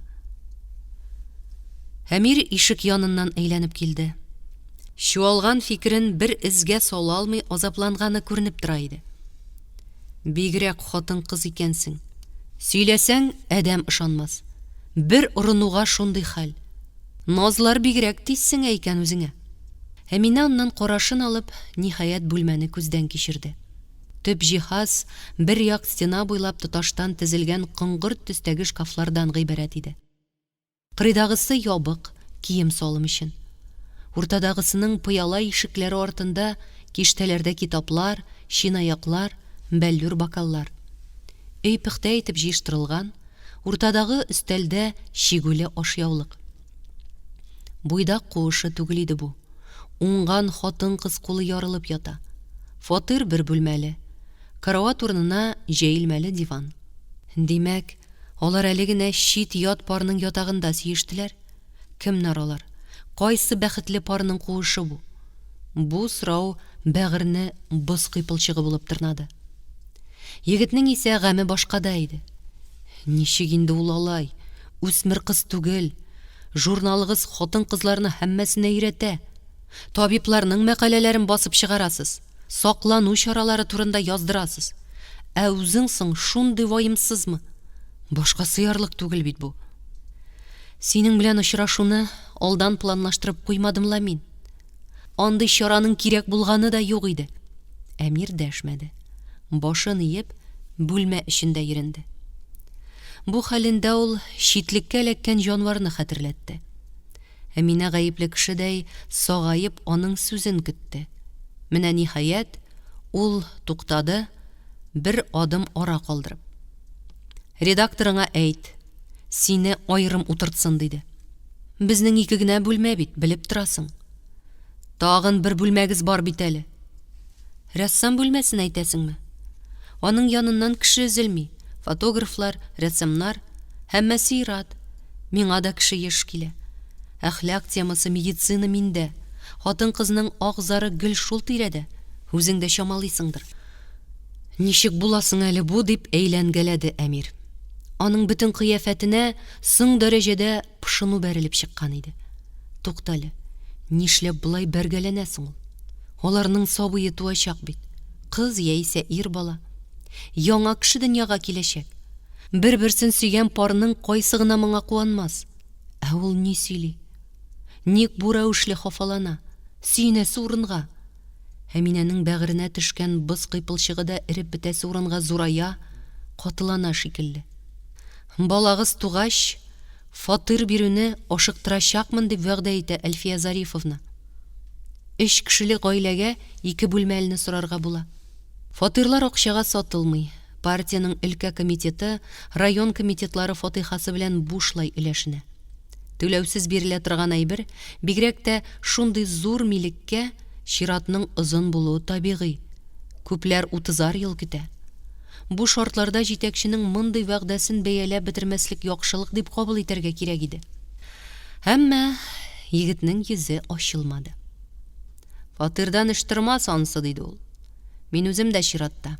Әмир ишек яныннан әйләнеп килде. Чуалган фикерен бер эзгә сала алмый азапланганы күренеп тора иде. Бигрәк хатын-кыз икәнсең. Сөйләсәң, адәм ышанмас. Бер орынуга шундый хәл. Назлар бигрәк тиз сеңә икән үзеңә. Әминә аннан карашын алып, ниһаять, бүлмәне күздән кичерде. Төп җиһаз бер як стена буйлап тоташтан тезелгән коңгырт төстәге шкафлардан гыйбарәт иде. Кырыйдагысы ябык, кием-салым өчен. Уртадагысының пыяла ишекләре артында киштәләрдә китаплар, чынаяклар, бәллүр бокаллар. Өй пөхтә итеп җыештырылган, уртадагы өстәлдә чигүле ашъяулык. Буйдак куышы түгел иде бу. Уңган хатын-кыз кулы ярылып ята. Фатир бер бүлмәле. Карават урынына җәелмәле диван. Димәк, Алар әле генә чит-ят парның ятагында сөештеләр. Кемнәр алар? Кайсы бәхетле парның куышы бу? Бу сорау бәгырьне боз кыйпылчыгы булып тырнады. Егетнең исә гаме башкада иде. Ничек инде ул алай? Үсмер кыз түгел. Журналыгыз хатын-кызларны һәммәсенә өйрәтә. Табибларның мәкаләләрен басып чыгарасыз. Саклану чаралары турында яздырасыз. Ә үзең соң шундый ваемсызмы? Башка сыярлык түгел бит бу. Синең белән очрашуны алдан планлаштырып куймадым ла мин. Андый чараның кирәк булганы да юк иде. Әмир дәшмәде. Башын иеп, бүлмә эчендә йөренде. Бу хәлендә ул читлеккә эләккән җанварны хәтерләтте. Әминә гаепле кешедәй сагаеп аның сүзен көтте. Менә, ниһаять, ул туктады, бер адым ара калдырып. Редакторыңа әйт, сине аерым утыртсын, диде. Безнең ике генә бүлмә бит, белеп торасың. Тагын бер бүлмәгез бар бит әле. Рәссам бүлмәсен әйтәсеңме? Аның яныннан кеше өзелми, фотографлар, рәссамнар, һәммәсе ир-ат. Миңа да кеше еш килә. Әхлак темасы, медицина миндә. Хатын-кызның ак зары гел шул тирәдә. Үзең дә чамалыйсыңдыр. Ничек була соң әле бу, дип әйләнгәләде Әмир. Аның бөтен кыяфәтенә соң дәрәҗәдә пошыну бәрелеп чыккан иде. Туктале, нишләп болай бәргәләнә соң ул? Аларның сабые туачак бит. Кыз яисә ир бала. Яңа кеше дөньяга киләчәк. Бер-берсен сөйгән парның кайсы гына моңа куанмас? Ә ул ни сөйли? Ник бу рәвешле хафалана? Сөенәсе урынга. Әминәнең бәгыренә төшкән боз кыйпылчыгы да эреп бетәсе урынга зурая, катылана шикелле. Балагыз тугач, фатир бирүне ашыктырачакмын, дип вәгъдә итә Әлфия Зарифовна. Өч кешелек гаиләгә ике бүлмәлене сорарга була. Фатирлар акчага сатылмый, партиянең өлкә комитеты, район комитетлары фатыйхасы белән бушлай өләшенә. Түләүсез бирелә торган әйбер, бигрәк тә шундый зур милеккә чиратның озын булуы табигый. Күпләр утызар ел көтә. Бу шартларда җитәкченең мондый вәгъдәсен бәяләп бетермәслек яхшылык дип кабул итәргә кирәк иде. Әмма егетнең йөзе ачылмады. Фатирдан эш тормас ансы, диде ул. Мин үзем дә чиратта.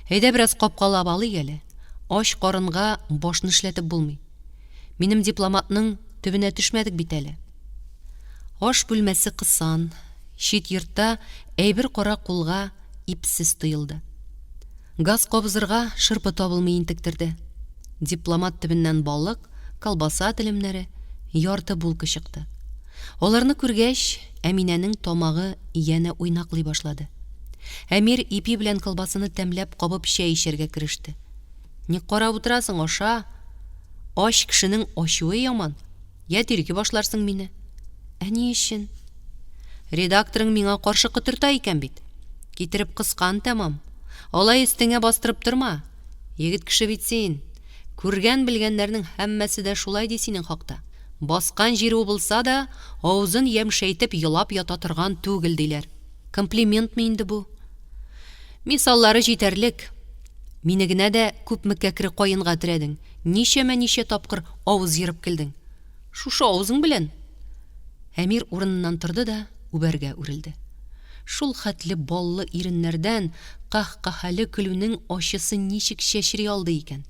Әйдә бераз капкалап алыйк әле. Ач карынга башны эшләтеп булмый. Минем дипломатның төбенә төшмәдек бит әле. Аш бүлмәсе кысан, чит йортта әйбер-кара кулга ипсез тоелды. Газ кабызырга шырпы табылмый интектерде. Дипломат төбеннән балык, Колбаса телемнәре, ярты булка чыкты. Аларны күргәч, Әминәнең тамагы янә уйнаклый башлады. Әмир ипи белән колбасаны тәмләп кабып чәй эчәргә кереште. Ник карап утырасың, аша! Ач кешенең ачуы яман. Йә тирги башларсың мине. Ә ни өчен? Редакторың миңа каршы котырта икән бит. Китереп кыскан тәмам. Алай өстеңә бастырып торма. Егет кеше бит син. Күргән-белгәннәрнең һәммәсе дә шулай ди синең хакта. Баскан җире убылса да, авызын ямьшәйтеп елап ята торган түгел, диләр. Комплиментмы инде бу? Мисаллары җитәрлек. Мине генә дә күпме кәкре каенга терәдең, ничәмә-ничә тапкыр авыз ерып көлдең. Шушы авызың белән! Әмир урыныннан торды да үбәргә үрелде. Шул хәтле баллы иреннәрдән каһкаһәле көлүнең ачысы ничек чәчри алды икән?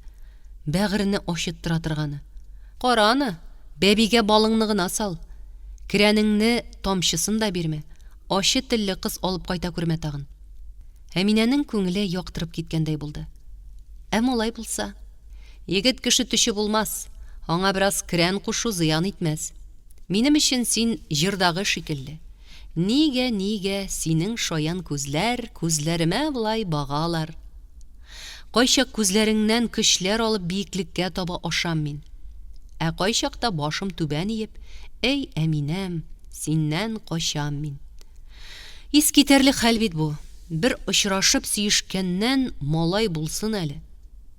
Бәгырьне ачыттыра торганы. Кара аны, бәбигә балыңны гына сал. Керәнеңне тамчысын да бирмә, ачы телле кыз алып кайта күрмә тагын. Әминәнең күңеле яктырып киткәндәй булды. Ә малай булса? Егет кеше төче булмас, аңа бераз керән кушу зыян итмәс. Минем өчен син җырдагы шикелле. Нигә, нигә синең шаян күзләр күзләремә болай багалар? Кайчак күзләреңнән көчләр алып биеклеккә таба ашам мин. Ә кайчакта башым түбән иеп, әй, Әминәм, синнән качам мин. Искитәрлек хәл бит бу. Бер очрашып сөешкәннән малай булсын әле.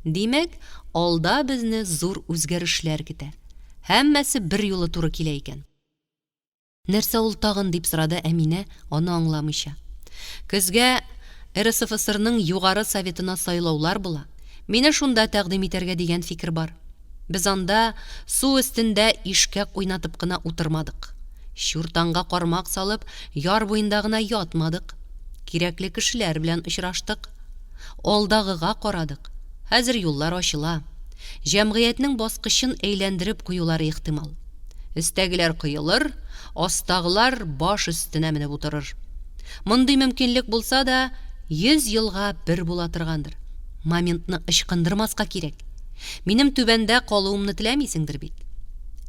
Димәк, алда безне зур үзгәрешләр көтә. Һәммәсе берьюлы туры килә икән. Нәрсә ул тагын? дип сорады Әминә, аны аңламыйча. Көзгә РСФСРның Югары Советына сайлаулар була. Мине шунда тәкъдим итәргә дигән фикер бар. Без анда су өстендә ишкәк уйнатып кына утырмадык. Чуртанга кармак салып, яр буенда гына ятмадык. Кирәкле кешеләр белән очраштык. Алдагыга карадык. Хәзер юллар ачыла. Җәмгыятьнең баскычын әйләндереп куюлары ихтимал. Өстәгеләр коелыр, астагылар баш өстенә менеп утырыр. Мондый мөмкинлек булса да, 100 елга бер була торгандыр. Моментны ычкындырмаска кирәк. Минем түбәндә калуымны теләмисеңдер бит?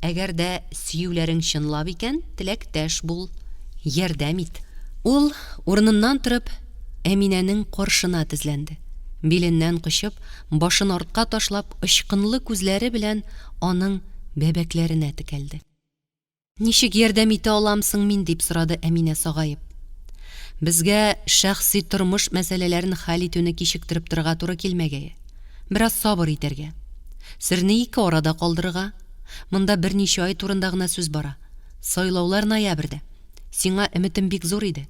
Әгәр дә сөюләрең чынлап икән, теләктәш бул, ярдәм ит. Ул, урыныннан торып, Әминәнең каршына тезләнде. Биленнән кочып, башын артка ташлап, очкынлы күзләре белән аның бәбәкләренә текәлде. Ничек ярдәм итә алам соң мин, дип сорады Әминә сагаеп. Безгә шәхси тормыш мәсьәләләрен хәл итүне кичектереп торырга туры килмәгәе. Бераз сабыр итәргә. Серне ике арада калдырырга. Монда берничә ай турында гына сүз бара. Сайлаулар ноябрьдә. Сиңа өметем бик зур иде.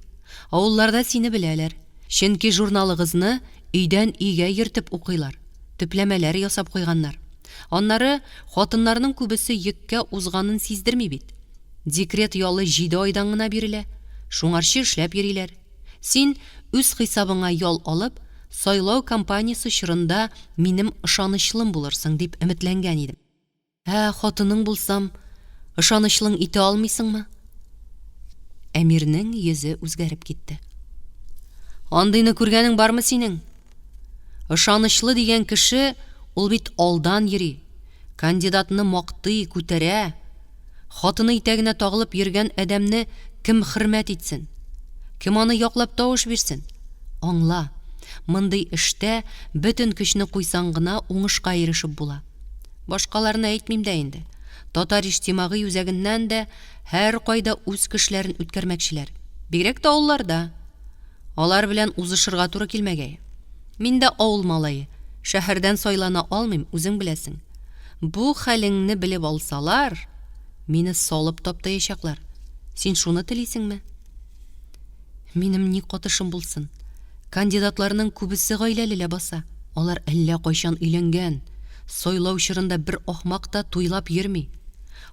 Авылларда сине беләләр. Чөнки журналыгызны өйдән өйгә йөртеп укыйлар. Төпләмәләр ясап куйганнар. Аннары, хатыннарның күбесе йөккә узганын сиздерми бит. Декрет ялы җиде айдан гына бирелә. Шуңарчы эшләп йөриләр. Син, үз хисабыңа ял алып, сайлау кампаниясе чорында минем ышанычлым булырсың, дип өметләнгән идем. Ә хатының булсам, ышанычлың итә алмыйсыңмы? Әмирнең йөзе үзгәреп китте. Андыйны күргәнең бармы синең? Ышанычлы дигән кеше ул бит алдан йөри, кандидатны мактый, күтәрә. Хатыны итәгенә тагылып йөргән адәмне кем хөрмәт итсен? Кем аны яклап тавыш бирсен? Аңла, мондый эштә бөтен көчне куйсаң гына уңышка ирешеп була. Башкаларны әйтмим дә инде. Татар иҗтимагый үзәгеннән дә һәркайда үз кешеләрен үткәрмәкчеләр. Бигрәк тә авылларда. Алар белән узышырга туры килмәгәе. Мин дә авыл малае, шәһәрдән сайлана алмыйм, үзең беләсең. Бу хәлеңне белеп алсалар, мине салып таптаячаклар. Син шуны телисеңме? Минем ни катышым булсын? Кандидатларның күбесе гаиләле ләбаса. Алар әллә кайчан өйләнгән. Сайлау чорында бер ахмак та туйлап йөрми.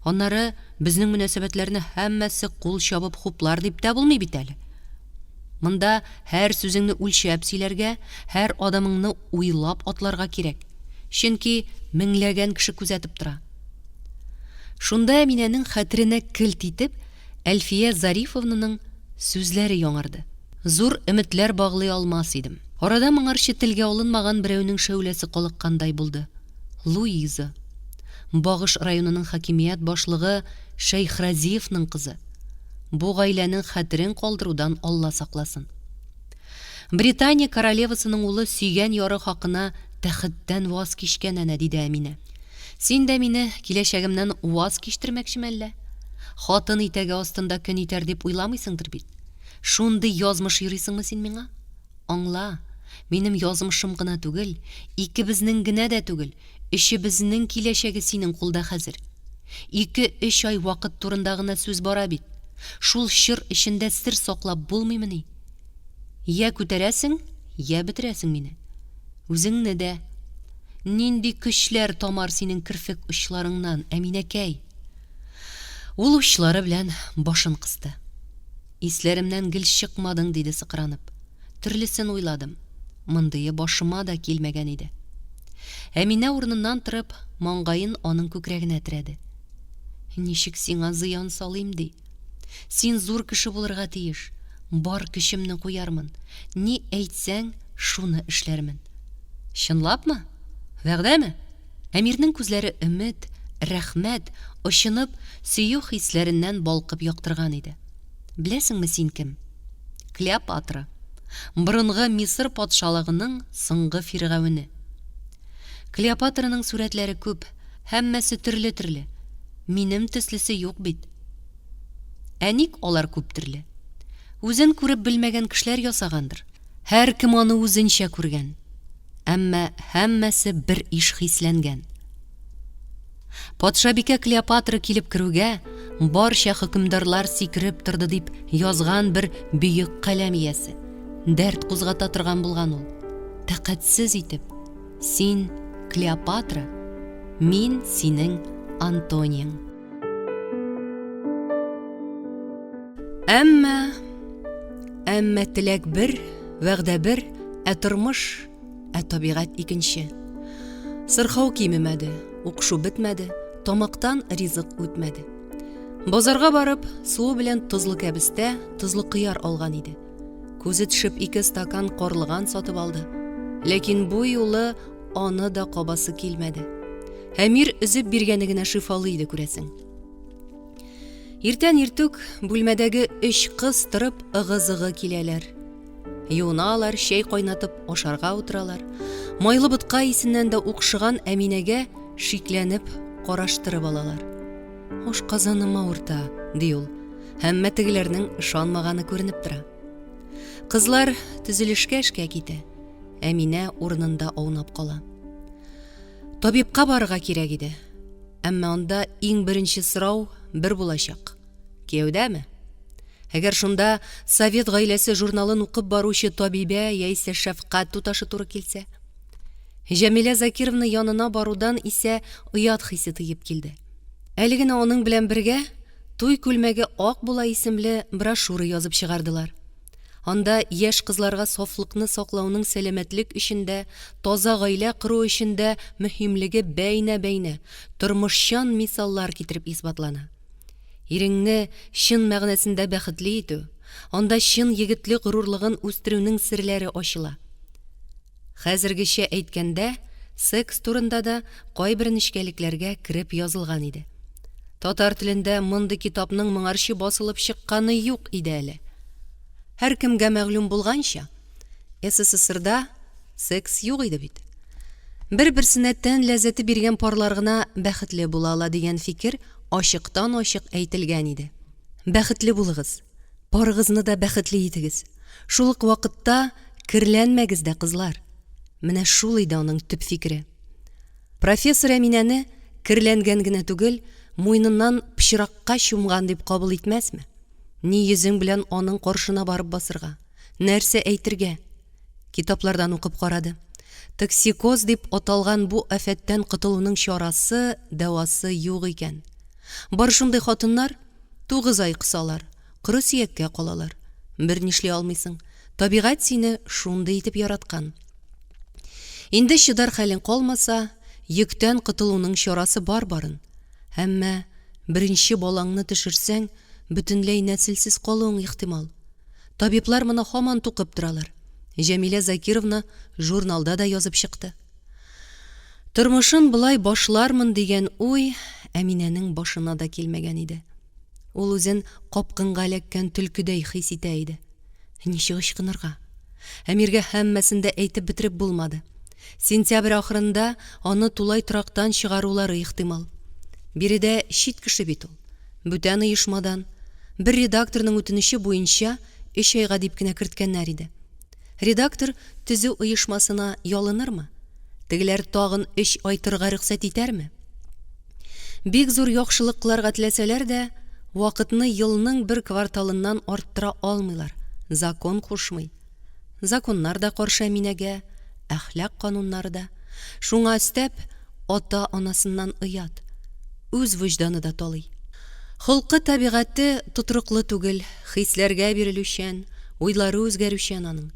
Аннары безнең мөнәсәбәтләрне һәммәсе кул чабып хуплар дип тә булмый бит әле. Монда һәр сүзеңне үлчәп сөйләргә, һәр адымыңны уйлап атларга кирәк. Чөнки меңләгән кеше күзәтеп тора. Шунда Әминәнең хәтеренә келт итеп Әлфия Зарифовнаның сүзләре яңарды. Зур өметләр баглый алмас идем. Арада моңарчы телгә алынмаган берәүнең шәүләсе калыккандай булды. Луиза. Багыш районының хакимият башлыгы Шәйхразиевның кызы. Бу гаиләнең хәтерен калдырудан Алла сакласын. Британия королевасының улы сөйгән яры хакына тәхеттән ваз кичкән әнә, диде Әминә. Син дә мине киләчәгемнән ваз кичтермәкчеме әллә? Хатын итәге астында көн итәр дип уйламыйсыңдыр бит? Шундый язмыш юрыйсыңмы син миңа? Аңла, минем язмышым гына түгел, икебезнең генә дә түгел, өчебезнең киләчәге синең кулда хәзер. Ике-өч ай вакыт турында гына сүз бара бит. Шул чор эчендә сер саклап булмыймыни? Йә күтәрәсең, йә бетерәсең мине. Үзеңне дә. Нинди көчләр тамар синең керфек очларыңнан, Әминәкәй? Ул учлары белән башын кысты. Исләремнән гел чыкмадың, диде сыкранып. Төрлесен уйладым. Мондые башыма да килмәгән иде. Әминә урыныннан торып, маңгаен аның күкрәгенә терәде. Ничек сиңа зыян салыйм ди? Син зур кеше булырга тиеш. Бар көчемне куярмын. Ни әйтсәң, шуны эшләрмен. Чынлапмы? Вәгъдәме? Әмирнең күзләре өмет, рәхмәт, очынып, сөю хисләреннән балкып яктырган иде. Беләсеңме син кем? Клеопатра. Борынгы Мисыр патшалыгының соңгы фиргавене. Клеопатраның сурәтләре күп, һәммәсе төрле-төрле. Минем төслесе юк бит. Ә ник алар күп төрле? Үзен күреп белмәгән кешеләр ясагандыр. Һәркем аны үзенчә күргән. Әмма һәммәсе бер иш хисләнгән. Патшабикә Клеопатра килеп керүгә, барча хөкемдарлар сикереп торды дип язган бер бөек каләм иясе. Дәрт кузгата торган булган ул. Тәкатьсез итеп, син Клеопатра, мин синең Антониең. Әмма, әмма теләк бер, вәгъдә бер, ә тормыш, ә табигать икенче. Сырхау кимемәде, укшу бетмәде, тамактан ризык үтмәде. Базарга барып, суы белән тозлы кәбестә, тозлы кыяр алган иде. Күзе төшеп ике стакан карлыган сатып алды. Ләкин бу юлы аны да кабасы килмәде. Әмир өзеп биргәне генә шифалы иде, күрәсең. Иртән иртүк бүлмәдәге өч кыз торып ыгы-зыгы киләләр. Юыналар, чәй кайнатып ашарга утыралар. Майлы ботка исеннән дә укшыган Әминәгә шикләнеп караштырып алалар. Ашказаным авырта, ди ул. Әмма тегеләрнең ышанмаганы күренеп тора. Кызлар төзелешкә эшкә китә. Әминә урынында аунап кала. Табибка барырга кирәк иде. Әмма анда иң беренче сорау бер булачак. Кияүдәме? Әгәр шунда Совет гаиләсе журналын укып баручы табибә яисә шәфкать туташы туры килсә? Җәмилә Закировна янына барудан исә оят хисе тыеп килде. Әле генә аның белән бергә Туй күлмәге ак була исемле брошюра язып чыгардылар. Анда яшь кызларга сафлыкны саклауның сәламәтлек өчен дә, таза гаилә кору өчен дә мөһимлеге бәйнә-бәйнә, тормышчан мисаллар китереп исбатлана. Иреңне чын мәгънәсендә бәхетле итү, анда чын егетлек горурлыгын үстерүнең серләре ачыла. Хәзергечә әйткәндә, секс турында да кайбер нечкәлекләргә кереп язылган иде. Татар телендә мондый китапның моңарчы басылып чыкканы юк иде әле. Һәркемгә мәгълүм булганча, СССРда секс юк иде бит. Бер-берсенә тән ләззәте биргән парлар гына бәхетле була ала дигән фикер ачыктан-ачык әйтелгән иде. Бәхетле булыгыз, парыгызны да бәхетле итегез. Шул ук вакытта керләнмәгез дә, кызлар. Менә шул иде аның төп фикере. Профессор Әминәне керләнгән генә түгел, муеныннан пычракка чумган дип кабул итмәсме? Ни йөзең белән аның каршына барып басырга? Нәрсә әйтергә? Китаплардан укып карады. Токсикоз дип аталган бу афәттән котылуның чарасы, дәвасы юк икән. Бар шундый хатыннар, тугыз ай кысалар, коры сөяккә калалар. Бернишли алмыйсың. Табигать сине шундый итеп яраткан. Инде чыдар хәлең калмаса, йөктән котылуның чарасы бар барын. Әмма беренче балаңны төшерсәң, бөтенләй нәселсез калуың ихтимал. Табиблар моны һаман тукып торалар. Җәмилә Закировна журналда да язып чыкты. Тормышын болай башлармын дигән уй Әминәнең башына да килмәгән иде. Ул үзен капкынга эләккән төлкедәй хис итә иде. Ничек ычкынырга? Әмиргә һәммәсен дә әйтеп бетереп булмады. Сентябрь ахырында аны тулай торактан чыгарулары ихтимал. Биредә чит кеше бит ул. Бүтән оешмадан, бер редакторның үтенече буенча өч айга дип кенә керткәннәр иде. Редактор төзү оешмасына ялынырмы? Тегеләр тагын өч ай торырга рөхсәт итәрме? Бик зур яхшылык кыларга теләсәләр дә, вакытны елның бер кварталыннан арттыра алмыйлар, закон кушмый. Законнар да каршы Әминәгә, әхлак кануннары да. Шуңа өстәп, ата-анасыннан оят. Үз вөҗданы да талый. Холкы-табигате тотрыклы түгел, хисләргә бирелүчән, уйлары үзгәрүчән аның.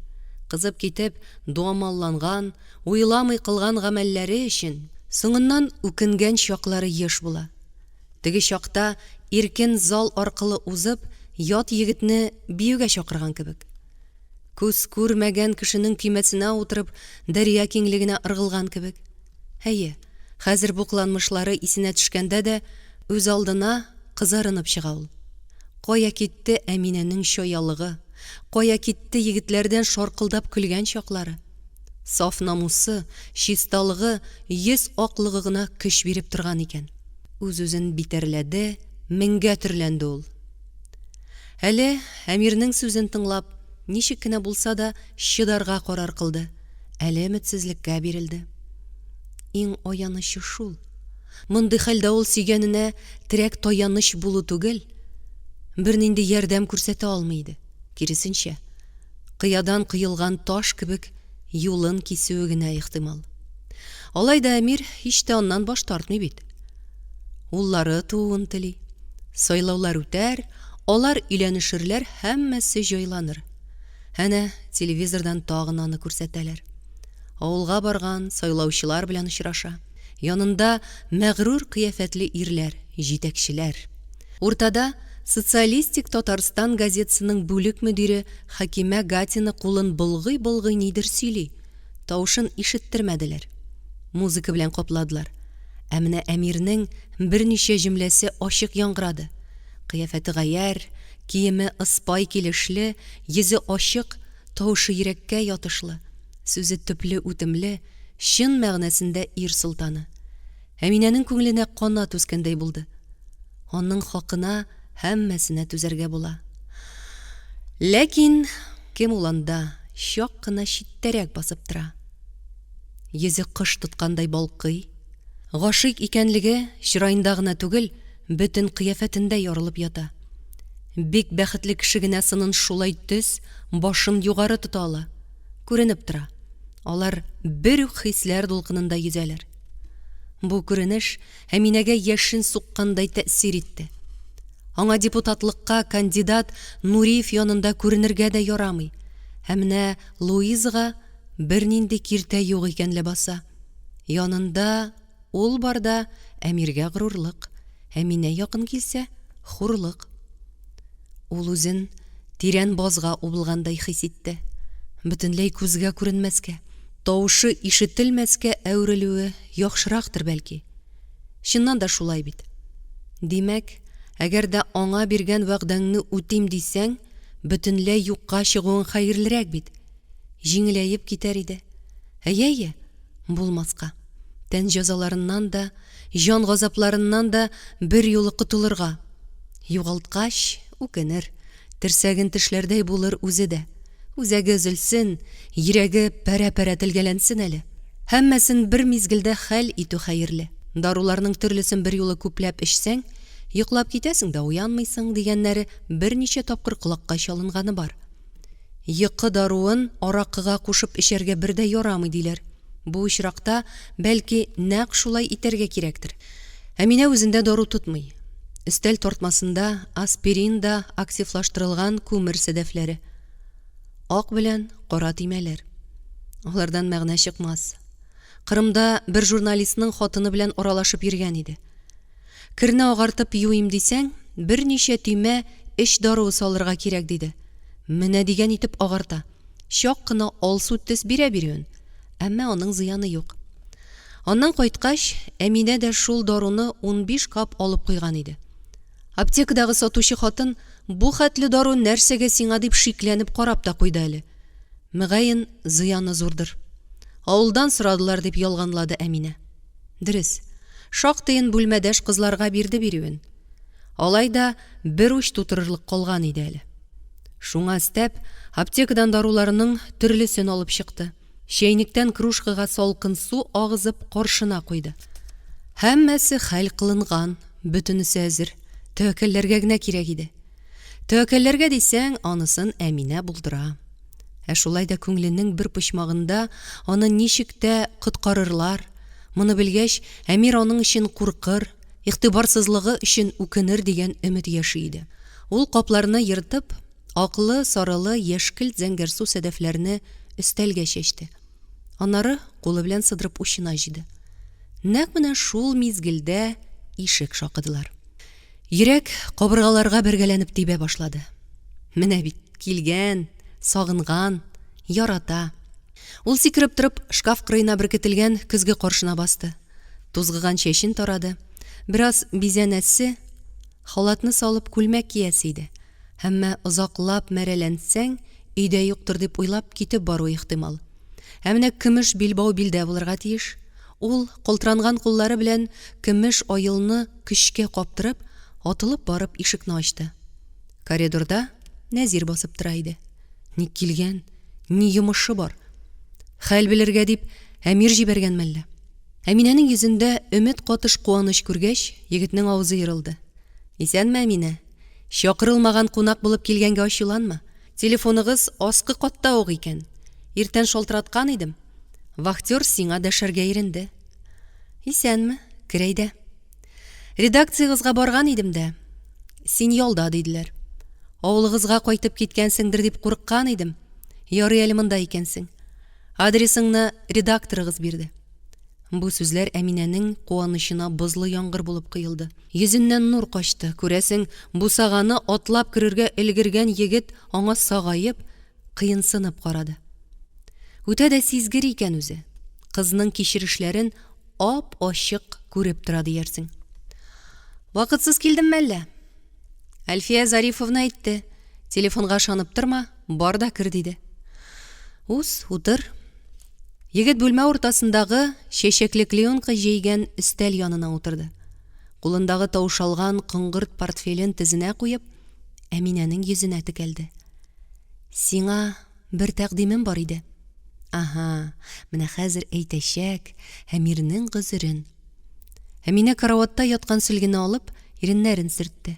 Кызып китеп, дуамалланган, уйламый кылган гамәлләре өчен соңыннан үкенгән чаклары еш була. Теге чакта иркен зал аркылы узып, ят егетне биюгә чакырган кебек. Күз күрмәгән кешенең көймәсенә утырып, дәрья киңлегенә ыргылган кебек. Әйе, хәзер бу кыланмышлары исенә төшкәндә дә үзалдына кызарынып чыга ул. Кая китте Әминәнең чаялыгы, кая китте егетләрдән шаркылдап көлгән чаклары? Саф намусы, чисталыгы, йөз аклыгы гына көч биреп торган икән. Үз-үзен битәрләде, меңгә төрләнде ул. Әле, Әмирнең сүзен тыңлап, ничек кенә булса да чыдарга карар кылды, әле өметсезлеккә бирелде. Иң аянычы шул, мондый хәлдә ул сөйгәненә терәк-таяныч булу түгел, бернинди ярдәм күрсәтә алмый иде. Киресенчә, кыядан коелган таш кебек юлын кисүе генә ихтимал. Алай да Әмир һич тә аннан баш тартмый бит. Уллары тууын тели. Сайлаулар үтәр, алар өйләнешерләр, һәммәсе җайланыр. Әнә, телевизордан тагын аны күрсәтәләр. Авылга барган, сайлаучылар белән очраша. Янында мәгърур кыяфәтле ирләр, җитәкчеләр. Уртада Социалистик Татарстан газетасының бүлек мөдире Хәкимә Гатина кулын болгый-болгый нидер сөйли. Тавышын ишеттермәделәр. Музыка белән капладылар. Ә менә Әмирнең берничә җөмләсе ачык яңгырады. Кыяфәте гаярь, киеме ыспай килешле, йөзе ачык, тавышы йөрәккә ятышлы, сүзе төпле-үтемле, чын мәгънәсендә ир солтаны. Әминәнең күңеленә канат үскәндәй булды. Аның хакына һәммәсенә түзәргә була. Ләкин кем ул анда, чак кына читтәрәк басып тора. Йөзе кош тоткандай балкый. Гашыйк икәнлеге чыраенда гына түгел, бөтен кыяфәтендә ярылып ята. Бик бәхетле кеше генә сынын шулай төз, башын югары тота ала. Күренеп тора, алар бер үк хисләр дулкынында йөзәләр. Бу күренеш Әминәгә яшен суккандай тәэсир итте. Аңа депутатлыкка кандидат Нуриев янында күренергә дә ярамый. Ә менә Луизага Бернинди киртә юк икән ләбаса. Янында ул барда Әмиргә горурлык, Әминә якын килсә, хурлык. Ул үзен тирән базга убылгандай хис итте. Бөтенләй күзгә күренмәскә, тавышы ишетелмәскә әверелүе яхшырактыр, бәлки. Чыннан да шулай бит. Димәк, әгәр дә аңа биргән вәгъдәңне үтим дисәң, бөтенләй юкка чыгуың хәерлерәк бит. Җиңеләеп китәр иде. Әйе, әйе, булмаска. Тән җәзаларыннан да, җан газапларыннан да берьюлы котылырга. Югалткач, үкенер, терсәген тешләрдәй булыр үзе дә. Үзәге өзелсен, йөрәге парә-парә телгәләнсен әле. Һәммәсен бер мизгелдә хәл итү хәерле. Даруларның төрлесен берьюлы күпләп эчсәң, йоклап китәсең дә уянмыйсың, дигәннәре берничә тапкыр колакка чалынганы бар. Йокы даруын аракыга кушып эчәргә бер дә ярамый, диләр. Бу очракта, бәлки, нәкъ шулай итәргә кирәктер. Әминә үзендә дару тотмый. Өстәл тартмасында аспирин да активлаштырылган күмер сәдәфләре. Ак белән кара төймәләр. Алардан мәгънә чыкмас. Кырымда бер журналистның хатыны белән аралашып йөргән иде. Керне агартып юыйм дисәң, берничә төймә эч даруы салырга кирәк, диде. Менә дигән итеп агарта. Чак кына алсу төс бирә бирүен, әмма аның зыяны юк. Аннан кайткач, Әминә дә шул даруны 15 кап алып куйган иде. Аптекадагы сатучы хатын бу хәтле дару нәрсәгә сиңа дип шикләнеп карап та куйды әле. Мөгаен, зыяны зурдыр. Авылдан сорадылар дип ялганлады Әминә. Дөрес, шактыен бүлмәдәш кызларга бирде бирүен. Алай да бер уч тутырырлык калган иде әле. Шуңа өстәп, аптекадан даруларының төрлесен алып чыкты. Чәйнектән кружкага салкын су агызып каршына куйды. Һәммәсе хәл кылынган, бөтенесе әзер. Тәвәккәлләргә генә кирәк иде. Тәвәккәлләргә дисәң, анысын Әминә булдыра. Ә шулай да күңеленең бер почмагында аны ничек тә коткарырлар, моны белгәч, Әмир аның өчен куркыр, игътибарсызлыгы өчен үкенер дигән өмет яши иде. Ул капларны ертып, аклы, сарылы, яшькелт-зәңгәрсу сәдәфләрне өстәлгә чәчте. Аннары кулы белән сыдырып учына җыйды. Нәкъ менә шул мизгелдә ишек шакыдылар. Йөрәк кабыргаларга бәргәләнеп тибә башлады. Менә бит, килгән, сагынган, ярата. Ул сикереп торып, шкаф кырыена беркетелгән көзге каршына басты. Тузгыган чәчен тарады. Бераз бизәнәсе, халатны салып күлмәк киясе иде. Әмма озаклап мәрәләнсәң, өйдә юктыр дип уйлап китеп баруы ихтимал. Ә менә көмеш билбау билдә булырга тиеш. Ул, калтыранган куллары белән көмеш аелны көчкә каптырып, атылып барып ишекне ачты. Коридорда Нәзир басып тора иде. Ник килгән? Ни йомышы бар? Хәл белергә дип, Әмир җибәргән мәллә? Әминәнең йөзендә өмет катыш куаныч күргәч, егетнең авызы ерылды. Исәнме, Әминә? Чакырылмаган кунак булып килгәнгә ачуланма. Телефоныгыз аскы катта ук икән. Иртән шалтыраткан идем. Вахтер сиңа дәшәргә иренде. Исәнме, кер әйдә. Редакциягызга барган идем дә, син ялда диделәр. Авылыгызга кайтып киткәнсеңдер дип курыккан идем. Ярый әле монда икәнсең. Адресыңны редакторыгыз бирде. Бу сүзләр Әминәнең куанычына бозлы яңгыр булып коелды. Йөзеннән нур качты, күрәсең, бусаганы атлап керергә өлгергән егет аңа сагаеп, кыенсынып карады. Үтә дә сизгер икән үзе. Кызның кичерешләрен ап-ачык күреп тора диярсең. Вакытсыз килдемме әллә? Әлфия Зарифовна әйтте, телефонга ышанып торма, бар да кер диде. Уз, утыр. Егет бүлмә уртасындагы чәчәкле клеенка җәйгән өстәл янына утырды. Кулындагы таушалган коңгырт портфелен тезенә куеп, Әминәнең йөзенә текәлде. Сиңа бер тәкъдимем бар иде. Аһа, менә хәзер әйтәчәк Әмирнең гозерен. Әминә караватта яткан сөлгене алып, иреннәрен сөртте.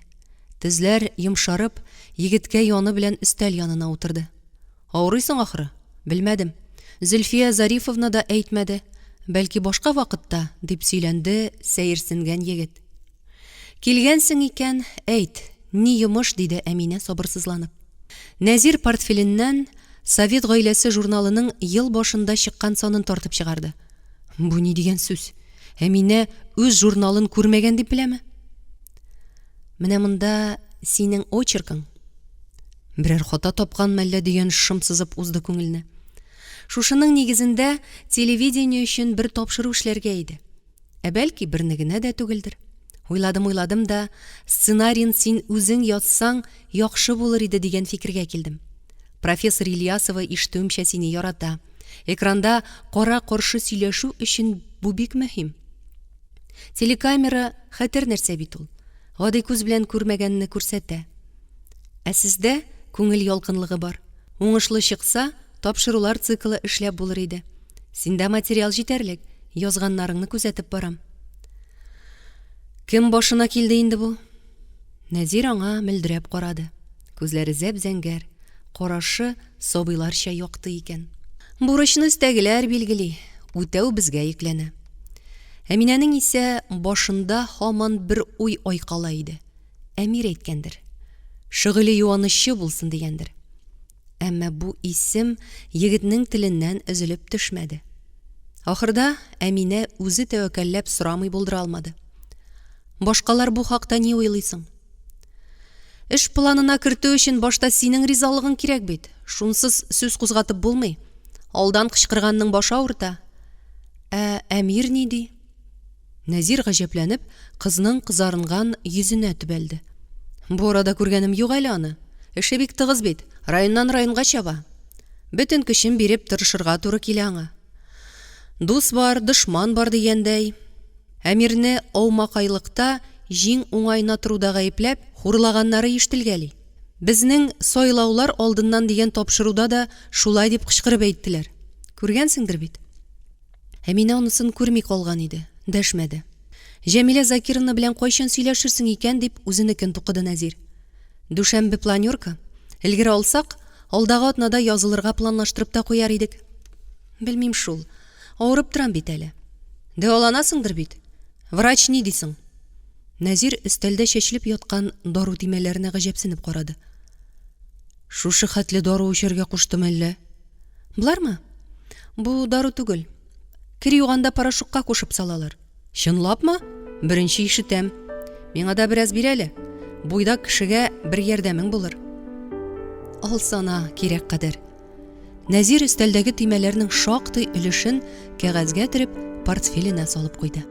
Тезләр йомшарып, егеткә яны белән өстәл янына утырды. Авырыйсың ахры? Белмәдем. Зөлфия Зарифовна да әйтмәде. Бәлки башка вакытта, дип сөйләнде сәерсенгән егет. Килгәнсең икән, әйт, ни йомыш, диде Әминә сабырсызланып. Нәзир портфеленнән Совет гаиләсе журналының ел башында чыккан санын тартып чыгарды. Бу ни дигән сүз? Әминә үз журналын күрмәгән дип беләме? Менә монда синең очеркың. Берәр хата тапкан мәллә дигән шом сызып узды күңелне. Шушының нигезендә телевидение өчен бер тапшыру эшләргә иде. Ә бәлки берне генә дә түгелдер. Уйладым-уйладым да, сценариен син үзең язсаң, яхшы булыр иде дигән фикергә килдем. Профессор Ильясова ишетүемчә сине ярата. Экранда кара-каршы сөйләшү өчен бу бик мөһим. Телекамера хәтәр нәрсә бит ул. Гади күз белән күрмәгәнне күрсәтә. Ә сездә күңел ялкынлыгы бар. Уңышлы чыкса, тапшырулар циклы эшләп булыр иде. Синдә материал җитәрлек, язганнарыңны күзәтеп барам. Кем башына килде инде бу? Нәзир аңа мөлдерәп карады. Күзләре зәп-зәңгәр, карашы сабыйларча якты икән. Бурычны өстәгеләр билгели, үтәү безгә йөкләнә. Әминәнең исә башында һаман бер уй айкала иде. Әмир әйткәндер. Шөгыле юанычы булсын дигәндер. Әмма бу исем егетнең теленнән өзелеп төшмәде. Ахырда Әминә үзе тәвәккәлләп сорамый булдыра алмады. Башкалар бу хакта ни уйлый соң? Эш планына кертү өчен башта синең ризалыгың кирәк бит. Шунсыз сүз кузгатып булмый. Алдан кычкырганның башы авырта. Ә Әмир ни ди? Нәзир гаҗәпләнеп, кызның кызарынган йөзенә төбәлде. Бу арада күргәнем юк әле аны. Эше бик тыгыз бит, районнан районга чаба. Бөтен көчен биреп тырышырга туры килә аңа. Дус бар, дошман бар дигәндәй, Әмирне аумакайлыкта җиң уңаена торуда гаепләп, хурлаганнары ишетелгәли. Безнең Сайлаулар алдыннан дигән тапшыруда да шулай дип кычкырып әйттеләр. Күргәнсеңдер бит? Әминә анысын күрми калган иде, дәшмәде. Җәмилә Закировна белән кайчан сөйләшерсең икән, дип үзенекен тукыды Нәзир. Дүшәмбе планерка. Өлгерә алсак, алдагы атнада язылырга планлаштырып та куяр идек. Белмим шул. Авырып торам бит әле. Дәваланасыңдыр бит? Врач ни ди соң? Нәзир өстәлдә чәчелеп яткан дару төймәләренә гаҗәпсенеп карады. Шушы хәтле дару эчәргә куштымы әллә? Болармы? Бу дару түгел. Кер юганда порошокка кушып салалар. Чынлапмы? Беренче ишетәм. Миңа да бераз бир әле. Буйдак кешегә бер ярдәмең булыр. Алсана, кирәк кадәр. Нәзир өстәлдәге төймәләрнең шактый өлешен кәгазьгә төреп, портфеленә салып куйды.